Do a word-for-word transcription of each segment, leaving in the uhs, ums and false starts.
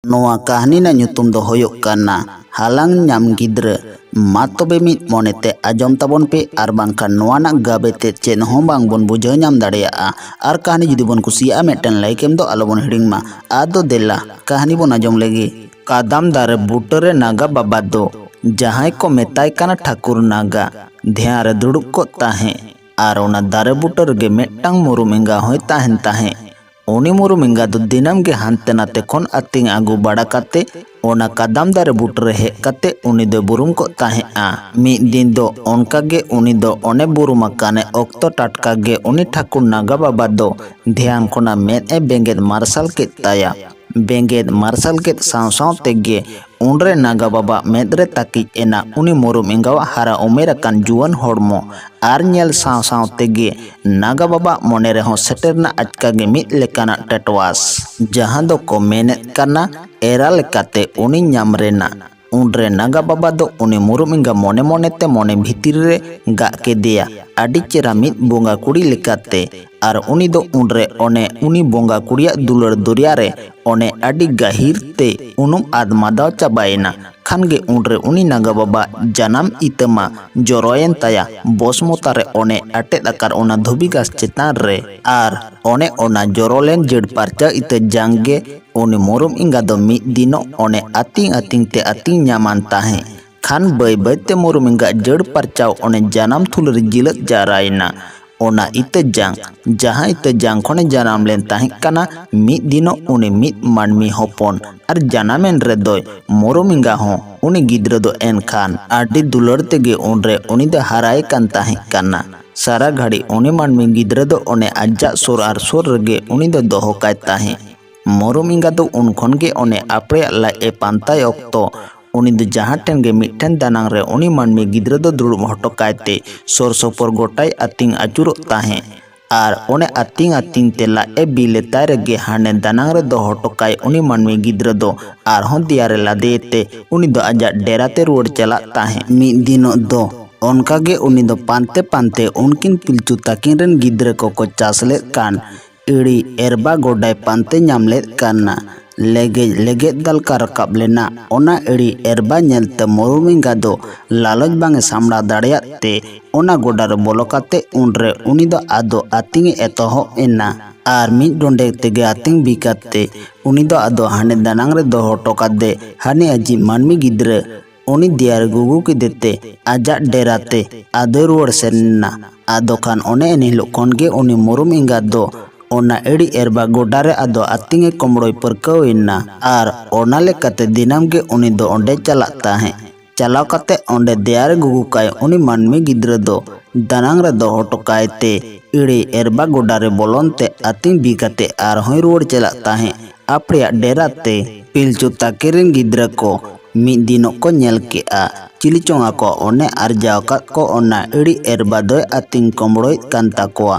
ᱱᱚᱣᱟ ᱠᱟᱹᱦᱱᱤ ᱨᱮᱱᱟᱜ ᱧᱩᱛᱩᱢ ᱫᱚ ᱦᱩᱭᱩᱜ ᱠᱟᱱᱟ ᱦᱟᱞᱟᱝ ᱧᱟᱢ ᱜᱤᱫᱽᱨᱟᱹ᱾ ᱢᱟ ᱛᱚᱵᱮ ᱢᱤᱫ ᱢᱚᱱᱮᱛᱮ ᱟᱸᱡᱚᱢ ᱛᱟᱵᱚᱱ ᱯᱮ, ᱟᱨ ᱵᱟᱝᱠᱷᱟᱱ ᱱᱚᱣᱟ ᱨᱮᱱᱟᱜ ᱜᱟᱵᱮ ᱛᱮᱫ ᱪᱮᱫ ᱦᱚᱸ ᱵᱟᱝ ᱵᱚᱱ ᱵᱩᱡᱷᱟᱹᱣ ᱧᱟᱢ ᱫᱟᱲᱮᱭᱟᱜᱼᱟ᱾ ᱟᱨ ᱠᱟᱹᱦᱱᱤ ᱡᱩᱫᱤ ᱵᱚᱱ ᱠᱩᱥᱤᱭᱟᱜᱼᱟ, ᱢᱤᱫᱴᱮᱱ ᱞᱟᱭᱤᱠ ᱮᱢ ᱫᱚ ᱟᱞᱚ ᱵᱚᱱ ᱦᱤᱲᱤᱧ ᱢᱟ᱾ ᱟᱫᱚ ᱫᱮᱞᱟ, ᱠᱟᱹᱦᱱᱤ ᱵᱚᱱ ᱟᱸᱡᱚᱢ ᱞᱮᱜᱮ᱾ ᱠᱟᱫᱟᱢ ᱫᱟᱨᱮ ᱵᱩᱴᱟᱹ ᱨᱮ ᱱᱟᱜᱟ ᱵᱟᱵᱟ ᱫᱚ, ᱡᱟᱦᱟᱸᱭ ᱠᱚ ᱢᱮᱛᱟᱭ ᱠᱟᱱᱟ ᱴᱷᱟᱹᱠᱩᱨ ᱱᱟᱜᱟ, ᱫᱷᱮᱭᱟᱱ ᱨᱮ ᱫᱩᱲᱩᱵ ᱠᱚᱜ ᱛᱟᱦᱮᱸᱫ᱾ ᱟᱨ ᱚᱱᱟ ᱫᱟᱨᱮ ᱵᱩᱴᱟᱹ ᱨᱮᱜᱮ ᱢᱤᱫᱴᱟᱝ ᱢᱩᱨᱩᱢ ᱮᱸᱜᱟ ᱦᱚᱸᱭ ᱛᱟᱦᱮᱱ ᱛᱟᱦᱮᱸᱫ᱾ ᱩᱱᱤ ᱢᱩᱨᱩᱢ ᱮᱸᱜᱟ ᱫᱚ ᱫᱤᱱᱟᱹᱢ ᱜᱮ ᱦᱟᱱᱛᱮ ᱱᱟᱛᱮ ᱠᱷᱚᱱ ᱟᱹᱛᱤᱧ ᱟᱹᱜᱩ ᱵᱟᱲᱟ ᱠᱟᱛᱮ ᱚᱱᱟ ᱠᱟᱫᱟᱢ ᱫᱟᱨᱮ ᱵᱩᱴᱟᱹ ᱨᱮ ᱦᱮᱡ ᱠᱟᱛᱮ ᱩᱱᱤ ᱫᱚᱭ ᱵᱩᱨᱩᱢ ᱠᱚᱜ ᱛᱟᱦᱮᱸᱫᱼᱟ᱾ ᱢᱤᱫ ᱫᱤᱱ ᱫᱚ ᱚᱱᱠᱟ ᱜᱮ ᱩᱱᱤ ᱫᱚ ᱚᱱᱮ ᱵᱩᱨᱩᱢ ᱟᱠᱟᱱᱮ ᱚᱠᱛᱚ ᱴᱟᱴᱠᱟ ᱜᱮ ᱩᱱᱤ ᱴᱷᱟᱹᱠᱩᱨ ᱱᱟᱜᱟ ᱵᱟᱵᱟ ᱫᱚ ᱫᱷᱮᱭᱟᱱ ᱠᱷᱚᱱᱟᱜ ᱢᱮᱫ ᱮ ᱵᱮᱸᱜᱮᱫ ᱢᱟᱨᱥᱟᱞ ᱠᱮᱫ ᱛᱟᱭᱟ᱾ ᱵᱮᱸᱜᱮᱫ ᱢᱟᱨᱥᱟᱞ ᱠᱮᱫ ᱥᱟᱶ ᱥᱟᱶ ᱛᱮᱜᱮ ᱩᱱᱨᱮ ᱱᱟᱜᱟ ᱵᱟᱵᱟ ᱢᱮᱫ ᱨᱮ ᱛᱟᱹᱠᱤᱡ ᱮᱱᱟ ᱩᱱᱤ ᱢᱩᱨᱩᱢ ᱮᱸᱜᱟᱣᱟᱜ ᱦᱟᱨᱟ ᱩᱢᱮᱨ ᱟᱠᱟᱱ ᱡᱩᱣᱟᱹᱱ ᱦᱚᱲᱢᱚ᱾ ᱟᱨ ᱧᱮᱞ ᱥᱟᱶ ᱥᱟᱶ ᱛᱮᱜᱮ ᱱᱟᱜᱟ ᱵᱟᱵᱟᱜ ᱢᱚᱱᱮ ᱨᱮᱦᱚᱸ ᱥᱮᱴᱮᱨ ᱮᱱᱟ ᱟᱪᱠᱟ ᱜᱮ ᱢᱤᱫ ᱞᱮᱠᱟᱱᱟᱜ ᱴᱮᱴᱣᱟᱥ, ᱡᱟᱦᱟᱸ ᱫᱚᱠᱚ ᱢᱮᱱᱮᱫ ᱠᱟᱱᱟ ᱮᱨᱟ ᱞᱮᱠᱟᱛᱮ ᱩᱱᱤ ᱧᱟᱢ ᱨᱮᱱᱟᱜ᱾ ᱩᱱᱨᱮ ᱱᱟᱜᱟ ᱵᱟᱵᱟ ᱫᱚ ᱩᱱᱤ ᱢᱩᱨᱩᱢ ᱮᱸᱜᱟ ᱢᱚᱱᱮ ᱢᱚᱱᱮᱛᱮ ᱢᱚᱱᱮ ᱵᱷᱤᱛᱤᱨ ᱨᱮ ᱜᱟᱜ ᱠᱮᱫᱮᱭᱟ, ᱟᱹᱰᱤ ᱪᱮᱦᱨᱟ ᱢᱤᱫ ᱵᱚᱸᱜᱟ ᱠᱩᱲᱤ ᱞᱮᱠᱟᱛᱮ᱾ ᱟᱨ ᱩᱱᱤ ᱫᱚ ᱩᱱᱨᱮ ᱚᱱᱮ ᱩᱱᱤ ᱵᱚᱸᱜᱟ ᱠᱩᱲᱤᱭᱟᱜ ᱫᱩᱞᱟᱹᱲ ᱫᱚᱨᱭᱟ ᱨᱮ ᱚᱱᱮ ᱟᱹᱰᱤ ᱜᱟᱹᱦᱤᱨ ᱛᱮ ᱩᱱᱩᱢ ᱟᱫ ᱢᱟᱫᱟᱣ ᱪᱟᱵᱟᱭᱮᱱᱟ᱾ ᱠᱷᱟᱱ ᱜᱮ ᱩᱱᱨᱮ ᱩᱱᱤ ᱱᱟᱜᱟ ᱵᱟᱵᱟ ᱡᱟᱱᱟᱢ ᱤᱛᱟᱹ ᱢᱟ ᱡᱚᱨᱚᱭᱮᱱ ᱛᱟᱭᱟ ᱵᱚᱥᱢᱚᱛᱟ ᱨᱮ ᱚᱱᱮ ᱟᱴᱮᱫ ᱟᱠᱟᱫ ᱚᱱᱟ ᱫᱷᱩᱵᱤ ᱜᱷᱟᱥ ᱪᱮᱛᱟᱱ ᱨᱮ᱾ ᱟᱨ ᱚᱱᱮ ᱚᱱᱟ ᱡᱚᱨᱚ ᱞᱮᱱ ᱡᱟᱹᱲ ᱯᱟᱨᱪᱟᱣ ᱤᱛᱟᱹ ᱡᱟᱝ ᱜᱮ ᱩᱱᱤ ᱢᱩᱨᱩᱢ ᱮᱸᱜᱟ ᱫᱚ ᱢᱤᱫ ᱫᱤᱱᱚᱜ ᱚᱱᱮ ᱟᱹᱛᱤᱧ ᱟᱹᱛᱤᱧ ᱛᱮ ᱟᱹᱛᱤᱧ ᱧᱟᱢᱟᱱ ᱛᱟᱦᱮᱸᱫ᱾ ᱠᱷᱟᱱ ᱵᱟᱹᱭ ᱵᱟᱹᱭ ᱛᱮ ᱢᱩᱨᱩᱢ ᱮᱸᱜᱟ ᱡᱟᱹᱲ ᱯᱟᱨᱪᱟᱣ ᱚᱱᱮ ᱡᱟᱱᱟᱢ ᱛᱷᱩᱞᱟᱹ ᱨᱮ ᱡᱤᱞᱟᱹᱫ ᱡᱟᱣᱨᱟᱭᱮᱱᱟ᱾ ᱚᱱᱟ ᱤᱛᱟᱹ ᱡᱟᱝ, ᱡᱟᱦᱟᱸ ᱤᱛᱟᱹ ᱡᱟᱝ ᱠᱷᱚᱱᱮ ᱡᱟᱱᱟᱢ ᱞᱮᱱ ᱛᱟᱦᱮᱸ ᱠᱟᱱᱟ, ᱢᱤᱫ ᱫᱤᱱᱚᱜ ᱩᱱᱤ ᱢᱤᱫ ᱢᱟᱹᱱᱢᱤ ᱦᱚᱯᱚᱱ ᱟᱨ ᱡᱟᱱᱟᱢᱮᱱ ᱨᱮᱫᱚᱭ ᱢᱩᱨᱩᱢ ᱮᱸᱜᱟ ᱦᱚᱸ ᱩᱱᱤ ᱜᱤᱫᱽᱨᱟᱹ ᱫᱚ ᱮᱱᱠᱷᱟᱱ ᱟᱹᱰᱤ ᱫᱩᱞᱟᱹᱲ ᱛᱮᱜᱮ ᱩᱱᱨᱮ ᱩᱱᱤ ᱫᱚ ᱦᱟᱨᱟᱭᱮ ᱠᱟᱱ ᱛᱟᱦᱮᱸ ᱠᱟᱱᱟ᱾ ᱥᱟᱨᱟ ᱜᱷᱟᱹᱲᱤ ᱩᱱᱤ ᱢᱟᱹᱱᱢᱤ ᱜᱤᱫᱽᱨᱟᱹ ᱫᱚ ᱚᱱᱮ ᱟᱡᱟᱜ ᱥᱩᱨ ᱟᱨ ᱥᱩᱨ ᱨᱮᱜᱮ ᱩᱱᱤ ᱫᱚ ᱫᱚᱦᱚ ᱠᱟᱭ ᱛᱟᱦᱮᱸᱫ᱾ ᱢᱩᱨᱩᱢ ᱮᱸᱜᱟ ᱫᱚ ᱩᱱ ᱠᱷᱚᱱ ᱜᱮ ᱚᱱᱮ ᱟᱯᱲᱮᱭᱟᱜ ᱞᱟᱡ ᱮ ᱯᱟᱱᱛᱟᱭ ᱚᱠᱛᱚ ᱩᱱᱤ ᱫᱚ ᱡᱟᱦᱟᱸ ᱴᱷᱮᱱ ᱜᱮ ᱢᱤᱫᱴᱷᱮᱱ ᱫᱟᱱᱟᱝ ᱨᱮ ᱩᱱᱤ ᱢᱟᱹᱱᱢᱤ ᱜᱤᱫᱽᱨᱟᱹ ᱫᱚ ᱫᱩᱲᱩᱵ ᱦᱚᱴᱚ ᱠᱟᱭᱛᱮ ᱥᱩᱨ ᱥᱩᱯᱩᱨ ᱜᱚᱴᱟᱭ ᱟᱹᱛᱤᱧ ᱟᱹᱪᱩᱨᱚᱜ ᱛᱟᱦᱮᱸᱫ᱾ ᱟᱨ ᱚᱱᱮ ᱟᱹᱛᱤᱧ ᱟᱹᱛᱤᱧ ᱛᱮ ᱞᱟᱡ ᱮ ᱵᱤ ᱞᱮᱛᱟᱭ ᱨᱮᱜᱮ ᱦᱟᱱᱮ ᱫᱟᱱᱟᱝ ᱨᱮ ᱫᱚᱦᱚ ᱦᱚᱴᱚ ᱠᱟᱭ ᱩᱱᱤ ᱢᱟᱹᱱᱢᱤ ᱜᱤᱫᱽᱨᱟᱹ ᱫᱚ ᱟᱨᱦᱚᱸ ᱫᱮᱭᱟ ᱨᱮ ᱞᱟᱫᱮᱭᱮ ᱛᱮ ᱩᱱᱤ ᱫᱚ ᱟᱡᱟᱜ ᱰᱮᱨᱟ ᱛᱮ ᱨᱩᱣᱟᱹᱲ ᱪᱟᱞᱟᱜ ᱛᱟᱦᱮᱸᱫ᱾ ᱢᱤᱫ ᱫᱤᱱᱚᱜ ᱫᱚ ᱚᱱᱠᱟ ᱜᱮ ᱩᱱᱤ ᱫᱚ ᱯᱟᱱᱛᱮ ᱯᱟᱱᱛᱮ ᱩᱱᱠᱤᱱ ᱯᱤᱞᱪᱩ ᱛᱟᱹᱠᱤᱱ ᱨᱮᱱ ᱜᱤᱫᱽᱨᱟᱹ ᱠᱚᱠᱚ ᱪᱟᱥ ᱞᱮᱫ ᱠᱟᱱ ᱤᱲᱤ ᱮᱨᱵᱟ ᱜᱚᱰᱟᱭ ᱯᱟᱱᱛᱮ ᱧᱟᱢ ᱞᱮᱫ ᱠᱟᱱᱟ᱾ ᱞᱮᱜᱮᱡ ᱞᱮᱜᱮᱡ ᱫᱟᱞᱠᱟ ᱨᱟᱠᱟᱵ ᱞᱮᱱᱟ᱾ ᱚᱱᱟ ᱮᱲᱤ ᱮᱨᱵᱟ ᱧᱮᱞᱛᱮ ᱢᱩᱨᱩᱢ ᱮᱸᱜᱟ ᱫᱚ ᱞᱟᱞᱚᱪ ᱵᱟᱝ ᱮ ᱥᱟᱢᱲᱟᱣ ᱫᱟᱲᱮᱭᱟᱫ ᱛᱮ ᱚᱱᱟ ᱜᱚᱰᱟ ᱨᱮ ᱵᱚᱞᱚ ᱠᱟᱛᱮ ᱩᱱᱨᱮ ᱩᱱᱤ ᱫᱚ ᱟᱫᱚ ᱟᱹᱛᱤᱧ ᱮ ᱮᱛᱚᱦᱚᱵ ᱮᱱᱟ᱾ ᱟᱨ ᱢᱤᱫ ᱰᱚᱸᱰᱮᱠ ᱛᱮᱜᱮ ᱟᱹᱛᱤᱧ ᱵᱤ ᱠᱟᱛᱮ ᱩᱱᱤ ᱫᱚ ᱟᱫᱚ ᱦᱟᱱᱮ ᱫᱟᱱᱟᱝ ᱨᱮ ᱫᱚᱦᱚ ᱦᱚᱴᱚ ᱠᱟᱫᱮ ᱦᱟᱱᱮ ᱟᱡᱤᱡ ᱢᱟᱹᱱᱢᱤ ᱜᱤᱫᱽᱨᱟᱹ ᱩᱱᱤ ᱫᱮᱭᱟ ᱨᱮ ᱜᱩᱜᱩ ᱠᱮᱫᱮ ᱛᱮ ᱟᱡᱟᱜ ᱰᱮᱨᱟ ᱛᱮ ᱟᱫᱚᱭ ᱨᱩᱣᱟᱹᱲ ᱥᱮᱱ ᱮᱱᱟ᱾ ᱟᱫᱚ ᱠᱷᱟᱱ ᱚᱱᱮ ᱮᱱ ᱦᱤᱞᱳᱜ ᱠᱷᱚᱱ ᱜᱮ ᱩᱱᱤ ᱢᱩᱨᱩᱢ ᱮᱸᱜᱟ ᱫᱚ ᱚᱱᱟ ᱮᱲᱤ ᱮᱨᱵᱟ ᱜᱚᱰᱟ ᱨᱮ ᱟᱫᱚ ᱟᱹᱛᱤᱧ ᱮ ᱠᱚᱢᱲᱚᱭ ᱯᱟᱹᱨᱠᱟᱹᱣ ᱮᱱᱟ᱾ ᱟᱨ ᱚᱱᱟ ᱞᱮᱠᱟᱛᱮ ᱫᱤᱱᱟᱹᱢ ᱜᱮ ᱩᱱᱤ ᱫᱚ ᱚᱸᱰᱮ ᱪᱟᱞᱟᱜ ᱛᱟᱦᱮᱸᱫ᱾ ᱪᱟᱞᱟᱣ ᱠᱟᱛᱮ ᱚᱸᱰᱮ ᱫᱮᱭᱟ ᱨᱮ ᱜᱩᱜᱩ ᱠᱟᱭ ᱩᱱᱤ ᱢᱟᱹᱱᱢᱤ ᱜᱤᱫᱽᱨᱟᱹ ᱫᱚ ᱫᱟᱱᱟᱝ ᱨᱮ ᱫᱚᱦᱚ ᱦᱚᱴᱚ ᱠᱟᱭ ᱛᱮ ᱮᱲᱤ ᱮᱨᱵᱟ ᱜᱚᱰᱟ ᱨᱮ ᱵᱚᱞᱚᱱ ᱛᱮ ᱟᱹᱛᱤᱧ ᱵᱤ ᱠᱟᱛᱮ ᱟᱨᱦᱚᱸᱭ ᱨᱩᱣᱟᱹᱲ ᱪᱟᱞᱟᱜ ᱛᱟᱦᱮᱸᱫ᱾ ᱟᱯᱲᱮᱭᱟᱜ ᱰᱮᱨᱟ ᱛᱮ ᱯᱤᱞᱪᱩ ᱛᱟᱠᱮ ᱨᱮᱱ ᱜᱤᱫᱽᱨᱟᱹ ᱠᱚ ᱢᱤᱫ ᱫᱤᱱᱚᱜ ᱠᱚ ᱧᱮᱞ ᱠᱮᱜᱼᱟ᱾ ᱪᱤᱞᱤ ᱪᱚᱝ ᱟᱠᱚ ᱚᱱᱮ ᱟᱨᱡᱟᱣ ᱟᱠᱟᱫ ᱠᱚ ᱚᱱᱟ ᱮᱲᱤ ᱮᱨᱵᱟ ᱫᱚᱭ ᱟᱹᱛᱤᱧ ᱠᱚᱢᱲᱚᱭᱮᱫ ᱠᱟᱱ ᱛᱟᱠᱚᱣᱟ᱾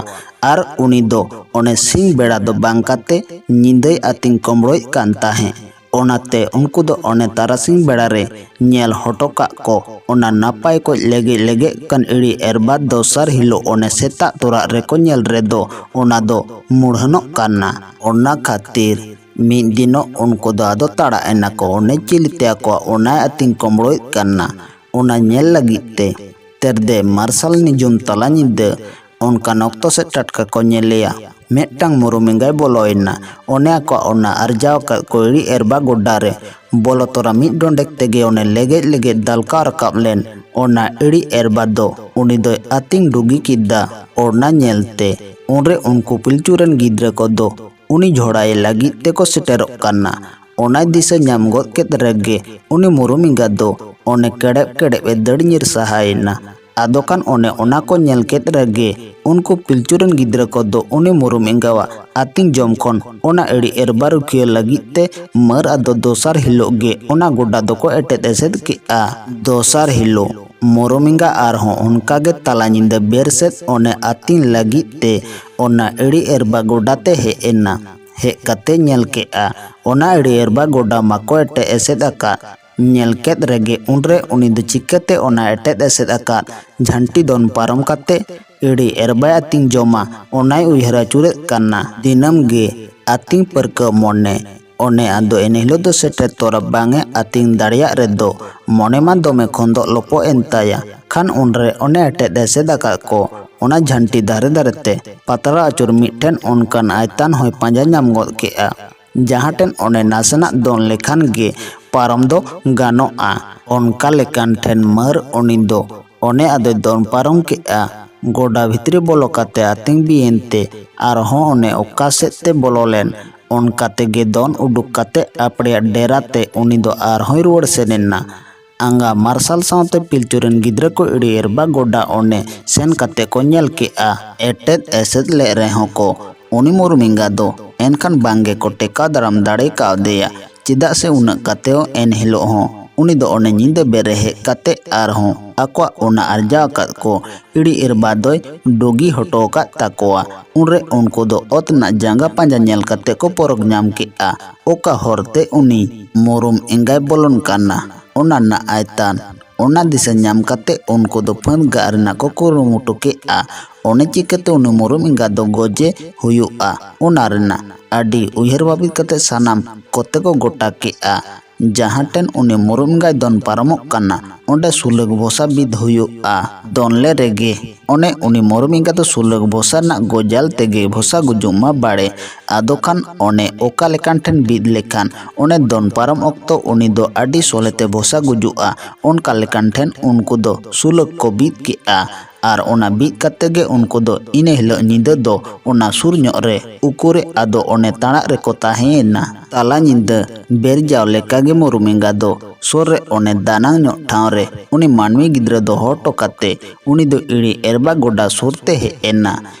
ᱟᱨ ᱩᱱᱤ ᱫᱚ ᱚᱱᱮ ᱥᱤᱧ ᱵᱮᱲᱟ ᱫᱚ ᱵᱟᱝ ᱠᱟᱛᱮ ᱧᱤᱫᱟᱹᱭ ᱟᱹᱛᱤᱧ ᱠᱚᱢᱲᱚᱭᱮᱫ ᱠᱟᱱ ᱛᱟᱦᱮᱸᱫ᱾ ᱚᱱᱟᱛᱮ ᱩᱱᱠᱩ ᱫᱚ ᱚᱱᱮ ᱛᱟᱨᱟᱥᱤᱧ ᱵᱮᱲᱟ ᱨᱮ ᱧᱮᱞ ᱦᱚᱴᱚ ᱠᱟᱜ ᱠᱚ ᱚᱱᱟ ᱱᱟᱯᱟᱭ ᱠᱚᱡ ᱞᱮᱜᱮᱡ ᱞᱮᱜᱮᱡ ᱠᱟᱱ ᱮᱲᱤ ᱮᱨᱵᱟ ᱫᱚᱥᱟᱨ ᱦᱤᱞᱳᱜ ᱚᱱᱮ ᱥᱮᱛᱟᱜ ᱛᱚᱨᱟᱜ ᱨᱮᱠᱚ ᱧᱮᱞ ᱨᱮᱫᱚ ᱚᱱᱟ ᱫᱚ ᱢᱩᱲᱦᱟᱹᱱᱚᱜ ᱠᱟᱱᱟ᱾ ᱚᱱᱟ ᱠᱷᱟᱹᱛᱤᱨ ᱢᱤᱫ ᱫᱤᱱᱚᱜ ᱩᱱᱠᱩ ᱫᱚ ᱟᱫᱚ ᱛᱟᱲᱟᱜ ᱮᱱᱟ ᱠᱚ᱾ ᱚᱱᱮ ᱪᱤᱞᱤ ᱛᱮ ᱟᱠᱚᱣᱟᱜ ᱚᱱᱟᱭ ᱟᱹᱛᱤᱧ ᱠᱚᱢᱲᱚᱭᱮᱫ ᱠᱟᱱᱟ ᱚᱱᱟ ᱧᱮᱞ ᱞᱟᱹᱜᱤᱫ ᱛᱮ ᱛᱮᱨᱫᱮ ᱢᱟᱨᱥᱟᱞ ᱱᱤᱡᱩᱢ ᱛᱟᱞᱟ ᱧᱤᱫᱟᱹ ᱚᱱᱠᱟᱱ ᱚᱠᱛᱚ ᱥᱮᱫ ᱴᱟᱴᱠᱟ ᱠᱚ ᱧᱮᱞᱮᱭᱟ᱾ ᱢᱤᱫᱴᱟᱝ ᱢᱩᱨᱩᱢ ᱮᱸᱜᱟᱭ ᱵᱚᱞᱚᱭᱮᱱᱟ᱾ ᱚᱱᱮ ᱟᱠᱚᱣᱟᱜ ᱚᱱᱟ ᱟᱨᱡᱟᱣ ᱟᱠᱟᱫ ᱠᱚ ᱮᱲᱤ ᱮᱨᱵᱟ ᱜᱚᱰᱟ ᱨᱮ ᱵᱚᱞᱚ ᱛᱚᱨᱟ ᱢᱤᱫ ᱰᱚᱸᱰᱮᱠ ᱛᱮᱜᱮ ᱚᱱᱮ ᱞᱮᱜᱮᱡ ᱞᱮᱜᱮᱡ ᱫᱟᱞᱠᱟᱣ ᱨᱟᱠᱟᱵ ᱞᱮᱱ ᱚᱱᱟ ᱮᱲᱤ ᱮᱨᱵᱟ ᱫᱚ ᱩᱱᱤ ᱫᱚᱭ ᱟᱹᱛᱤᱧ ᱰᱩᱜᱤ ᱠᱮᱫᱟ᱾ ᱚᱱᱟ ᱧᱮᱞᱛᱮ ᱩᱱᱨᱮ ᱩᱱᱠᱩ ᱯᱤᱞᱪᱩ ᱨᱮᱱ ᱜᱤᱫᱽᱨᱟᱹ ᱠᱚᱫᱚ ᱩᱱᱤ ᱡᱷᱚᱲᱟᱭᱮ ᱞᱟᱹᱜᱤᱫ ᱛᱮᱠᱚ ᱥᱮᱴᱮᱨᱚᱜ ᱠᱟᱱᱟ᱾ ᱚᱱᱟᱭ ᱫᱤᱥᱟᱹ ᱧᱟᱢ ᱜᱚᱫ ᱠᱮᱫ ᱨᱮᱜᱮ ᱩᱱᱤ ᱢᱩᱨᱩᱢ ᱮᱸᱜᱟ ᱫᱚ ᱚᱱᱮ ᱠᱮᱲᱮᱵ ᱠᱮᱲᱮᱵ ᱮ ᱫᱟᱹᱲ ᱧᱤᱨ ᱥᱟᱦᱟᱭᱮᱱᱟ᱾ ᱟᱫᱚ ᱠᱷᱟᱱ ᱚᱱᱮ ᱚᱱᱟ ᱠᱚ ᱧᱮᱞ ᱠᱮᱫ ᱨᱮᱜᱮ ᱩᱱᱠᱩ ᱯᱤᱞᱪᱩ ᱨᱮᱱ ᱜᱤᱫᱽᱨᱟᱹ ᱠᱚᱫᱚ ᱩᱱᱤ ᱢᱩᱨᱩᱢ ᱮᱸᱜᱟᱣᱟᱜ ᱟᱹᱛᱤᱧ ᱡᱚᱢ ᱠᱷᱚᱱ ᱚᱱᱟ ᱮᱲᱤ ᱮᱨᱵᱟ ᱨᱩᱠᱷᱤᱭᱟᱹ ᱞᱟᱹᱜᱤᱫ ᱛᱮ ᱢᱟᱹᱨ ᱟᱫᱚ ᱫᱚᱥᱟᱨ ᱦᱤᱞᱳᱜ ᱜᱮ ᱚᱱᱟ ᱜᱚᱰᱟ ᱫᱚᱠᱚ ᱮᱴᱮᱫ ᱮᱥᱮᱫ ᱠᱮᱜᱼᱟ᱾ ᱫᱚᱥᱟᱨ ᱦᱤᱞᱳᱜ ᱢᱩᱨᱩᱢ ᱮᱸᱜᱟ ᱟᱨᱦᱚᱸ ᱚᱱᱠᱟ ᱜᱮ ᱛᱟᱞᱟ ᱧᱤᱫᱟᱹ ᱵᱮᱨ ᱥᱮᱫ ᱚᱱᱮ ᱟᱹᱛᱤᱧ ᱞᱟᱹᱜᱤᱫ ᱛᱮ ᱚᱱᱟ ᱮᱲᱤ ᱮᱨᱵᱟ ᱜᱚᱰᱟ ᱛᱮ ᱦᱮᱡ ᱮᱱᱟ᱾ ᱦᱮᱡ ᱠᱟᱛᱮ ᱧᱮᱞ ᱠᱮᱜᱼᱟ ᱚᱱᱟ ᱮᱲᱤ ᱮᱨᱵᱟ ᱜᱚᱰᱟ ᱢᱟᱠᱚ ᱮᱴᱮᱫ ᱮᱥᱮᱫ ᱟᱠᱟᱫ᱾ ᱧᱮᱞ ᱠᱮᱫ ᱨᱮᱜᱮ ᱩᱱᱨᱮ ᱩᱱᱤ ᱫᱚ ᱪᱤᱠᱟᱹᱛᱮ ᱚᱱᱟ ᱮᱴᱮᱫ ᱮᱥᱮᱫ ᱟᱠᱟᱫ ᱡᱷᱟᱹᱱᱴᱤ ᱫᱚᱱ ᱯᱟᱨᱚᱢ ᱠᱟᱛᱮ ᱮᱲᱤ ᱮᱨᱵᱟᱭ ᱟᱹᱛᱤᱧ ᱡᱚᱢᱟ ᱚᱱᱟᱭ ᱩᱭᱦᱟᱹᱨ ᱟᱹᱪᱩᱨᱮᱫ ᱠᱟᱱᱟ᱾ ᱫᱤᱱᱟᱹᱢ ᱜᱮ ᱟᱹᱛᱤᱧ ᱯᱟᱹᱨᱠᱟᱹᱣ ᱢᱚᱱᱮ ᱚᱱᱮ ᱟᱫᱚ ᱮᱱ ᱦᱤᱞᱳᱜ ᱫᱚ ᱥᱮᱴᱮᱨ ᱛᱚᱨᱟ ᱵᱟᱝ ᱮ ᱟᱹᱛᱤᱧ ᱫᱟᱲᱮᱭᱟᱜ ᱨᱮᱫᱚ ᱢᱚᱱᱮ ᱢᱟ ᱫᱚᱢᱮ ᱠᱷᱚᱱᱫᱚᱜ ᱞᱚᱯᱚᱜ ᱮᱱ ᱛᱟᱭᱟ᱾ ᱠᱷᱟᱱ ᱩᱱᱨᱮ ᱚᱱᱮ ᱮᱴᱮᱫ ᱮᱥᱮᱫ ᱟᱠᱟᱫ ᱠᱚ ᱚᱱᱟ ᱡᱷᱟᱹᱱᱴᱤ ᱫᱷᱟᱨᱮ ᱫᱷᱟᱨᱮ ᱛᱮ ᱯᱟᱛᱲᱟ ᱟᱹᱪᱩᱨ ᱢᱤᱫᱴᱷᱮᱱ ᱚᱱᱠᱟᱱ ᱟᱭᱛᱟᱱ ᱦᱚᱸᱭ ᱯᱟᱸᱡᱟ ᱧᱟᱢ ᱜᱚᱫ ᱠᱮᱫᱼᱟ, ᱡᱟᱦᱟᱸ ᱴᱷᱮᱱ ᱚᱱᱮ ᱱᱟᱥᱮᱱᱟᱜ ᱫᱚᱱ ᱞᱮᱠᱷᱟᱱ ᱜᱮ ᱯᱟᱨᱚᱢ ᱫᱚ ᱜᱟᱱᱚᱜᱼᱟ᱾ ᱚᱱᱠᱟ ᱞᱮᱠᱟᱱ ᱴᱷᱮᱱ ᱢᱟᱹᱨ ᱩᱱᱤ ᱫᱚ ᱚᱱᱮ ᱟᱫᱚᱭ ᱫᱚᱱ ᱯᱟᱨᱚᱢ ᱠᱮᱫᱼᱟ᱾ ᱜᱚᱰᱟ ᱵᱷᱤᱛᱨᱤ ᱵᱚᱞᱚ ᱠᱟᱛᱮ ᱟᱹᱛᱤᱧ ᱵᱤᱭᱮᱱ ᱛᱮ ᱟᱨᱦᱚᱸ ᱚᱱᱮ ᱚᱠᱟ ᱥᱮᱫ ᱛᱮ ᱵᱚᱞᱚ ᱞᱮᱱ, ᱚᱱᱠᱟ ᱛᱮᱜᱮ ᱫᱚᱱ ᱩᱰᱩᱠ ᱠᱟᱛᱮ ᱟᱯᱲᱮᱭᱟᱜ ᱰᱮᱨᱟ ᱛᱮ ᱩᱱᱤ ᱫᱚ ᱟᱨᱦᱚᱸᱭ ᱨᱩᱣᱟᱹᱲ ᱥᱮᱱ ᱮᱱᱟ᱾ ᱟᱸᱜᱟ ᱢᱟᱨᱥᱟᱞ ᱥᱟᱶᱛᱮ ᱯᱤᱞᱪᱩ ᱨᱮᱱ ᱜᱤᱫᱽᱨᱟᱹ ᱠᱚ ᱤᱲᱤ ᱮᱨᱵᱟ ᱜᱚᱰᱟ ᱚᱱᱮ ᱥᱮᱱ ᱠᱟᱛᱮ ᱠᱚ ᱧᱮᱞ ᱠᱮᱫᱼᱟ᱾ ᱮᱴᱮᱫ ᱮᱥᱮᱫ ᱞᱮᱫ ᱨᱮᱦᱚᱸ ᱠᱚ ᱩᱱᱤ ᱢᱩᱨᱢᱤᱸᱜᱟ ᱫᱚ ᱮᱱᱠᱷᱟᱱ ᱵᱟᱝ ᱜᱮᱠᱚ ᱴᱮᱠᱟᱣ ᱫᱟᱨᱟᱢ ᱫᱟᱲᱮ ᱠᱟᱣᱫᱮᱭᱟ᱾ ᱪᱮᱫᱟᱜ ᱥᱮ ᱩᱱᱟᱹᱜ ᱠᱟᱛᱮ ᱦᱚᱸ ᱮᱱ ᱦᱤᱞᱳᱜ ᱦᱚᱸ ᱩᱱᱤ ᱫᱚ ᱚᱱᱮ ᱧᱤᱫᱟᱹ ᱵᱮᱨ ᱨᱮ ᱦᱮᱡ ᱠᱟᱛᱮ ᱟᱨᱦᱚᱸ ᱟᱠᱚᱣᱟᱜ ᱚᱱᱟ ᱟᱨᱡᱟᱣ ᱟᱠᱟᱫ ᱠᱚ ᱤᱲᱤ ᱮᱨᱵᱟ ᱫᱚᱭ ᱰᱩᱜᱤ ᱦᱚᱴᱚ ᱟᱠᱟᱫ ᱛᱟᱠᱚᱣᱟ᱾ ᱩᱱᱨᱮ ᱩᱱᱠᱩ ᱫᱚ ᱚᱛ ᱨᱮᱱᱟᱜ ᱡᱟᱸᱜᱟ ᱯᱟᱸᱡᱟ ᱧᱮᱞ ᱠᱟᱛᱮ ᱠᱚ ᱯᱚᱨᱚᱠ ᱧᱟᱢ ᱠᱮᱫᱼᱟ, ᱚᱠᱟ ᱦᱚᱨᱛᱮ ᱩᱱᱤ ᱢᱩᱨᱩᱢ ᱮᱸᱜᱟᱭ ᱵᱚᱞᱚᱱ ᱠᱟᱱᱟ᱾ ᱚᱱᱟ ᱨᱮᱱᱟᱜ ᱟᱭᱛᱟᱱ ᱚᱱᱟ ᱫᱤᱥᱟᱹ ᱧᱟᱢ ᱠᱟᱛᱮ ᱩᱱᱠᱩ ᱫᱚ ᱯᱷᱟᱹᱫ ᱜᱟᱜ ᱨᱮᱱᱟᱜ ᱠᱚ ᱠᱩᱨᱩᱢᱩᱴᱩ ᱠᱮᱫᱼᱟ᱾ ᱚᱱᱮ ᱪᱤᱠᱟᱹᱛᱮ ᱩᱱᱤ ᱢᱩᱨᱩᱢ ᱮᱸᱜᱟ ᱫᱚ ᱜᱚᱡᱮ ᱦᱩᱭᱩᱜᱼᱟ, ᱚᱱᱟ ᱨᱮᱱᱟᱜ ᱟᱹᱰᱤ ᱩᱭᱦᱟᱹᱨ ᱵᱷᱟᱹᱵᱤᱛ ᱠᱟᱛᱮ ᱥᱟᱱᱟᱢ ᱠᱚᱛᱮ ᱠᱚ ᱜᱚᱴᱟ ᱠᱮᱫᱼᱟ᱾ ᱡᱟᱦᱟᱸ ᱴᱷᱮᱱ ᱩᱱᱤ ᱢᱩᱨᱩᱢ ᱮᱸᱜᱟᱭ ᱫᱚᱱ ᱯᱟᱨᱚᱢᱚᱜ ᱠᱟᱱᱟ, ᱚᱸᱰᱮ ᱥᱩᱞᱟᱹᱠ ᱵᱷᱚᱥᱟ ᱵᱤᱫ ᱦᱩᱭᱩᱜᱼᱟ᱾ ᱫᱚᱱ ᱞᱮ ᱨᱮᱜᱮ ᱚᱱᱮ ᱩᱱᱤ ᱢᱩᱨᱩᱢ ᱮᱸᱜᱟ ᱫᱚ ᱥᱩᱞᱟᱹᱠ ᱵᱷᱚᱥᱟ ᱨᱮᱱᱟᱜ ᱜᱚᱡᱟᱞ ᱛᱮᱜᱮ ᱵᱷᱚᱥᱟ ᱜᱩᱡᱩᱜ ᱢᱟ ᱵᱟᱲᱮ᱾ ᱟᱫᱚ ᱠᱷᱟᱱ ᱚᱱᱮ ᱚᱠᱟ ᱞᱮᱠᱟᱱ ᱴᱷᱮᱱ ᱵᱤᱫ ᱞᱮᱠᱷᱟᱱ ᱚᱱᱮ ᱫᱚᱱ ᱯᱟᱨᱚᱢ ᱚᱠᱛᱚ ᱩᱱᱤ ᱫᱚ ᱟᱹᱰᱤ ᱥᱚᱞᱦᱮ ᱛᱮ ᱵᱷᱚᱥᱟ ᱜᱩᱡᱩᱜᱼᱟ, ᱚᱱᱠᱟ ᱞᱮᱠᱟᱱ ᱴᱷᱮᱱ ᱩᱱᱠᱩ ᱫᱚ ᱥᱩᱞᱟᱹᱠ ᱠᱚ ᱵᱤᱫ ᱠᱮᱫᱼᱟ᱾ ᱟᱨ ᱚᱱᱟ ᱵᱤᱫ ᱠᱟᱛᱮ ᱜᱮ ᱩᱱᱠᱩ ᱫᱚ ᱤᱱᱟᱹ ᱦᱤᱞᱳᱜ ᱧᱤᱫᱟᱹ ᱫᱚ ᱚᱱᱟ ᱥᱩᱨ ᱧᱚᱜ ᱨᱮ ᱩᱠᱩᱨᱮ ᱟᱫᱚ ᱚᱱᱮ ᱛᱟᱲᱟᱜ ᱨᱮᱠᱚ ᱛᱟᱦᱮᱸᱭᱮᱱᱟ᱾ ᱛᱟᱞᱟ ᱧᱤᱫᱟᱹ ᱵᱮᱨ ᱡᱟᱣ ᱞᱮᱠᱟᱜᱮ ᱢᱩᱨᱩᱢ ᱮᱸᱜᱟ ᱫᱚ ᱥᱩᱨ ᱨᱮ ᱚᱱᱮ ᱫᱟᱱᱟᱝ ᱧᱚᱜ ᱴᱷᱟᱶ ᱨᱮ ᱩᱱᱤ ᱢᱟᱹᱱᱢᱤ ᱜᱤᱫᱽᱨᱟᱹ ᱫᱚᱦᱚ ᱦᱚᱴᱚ ᱠᱟᱛᱮ ᱩᱱᱤ ᱫᱚ ᱤᱲᱤ ᱮᱨᱵᱟ ᱜᱚᱰᱟ ᱥᱩᱨ ᱛᱮ ᱦᱮᱡ ᱮᱱᱟ᱾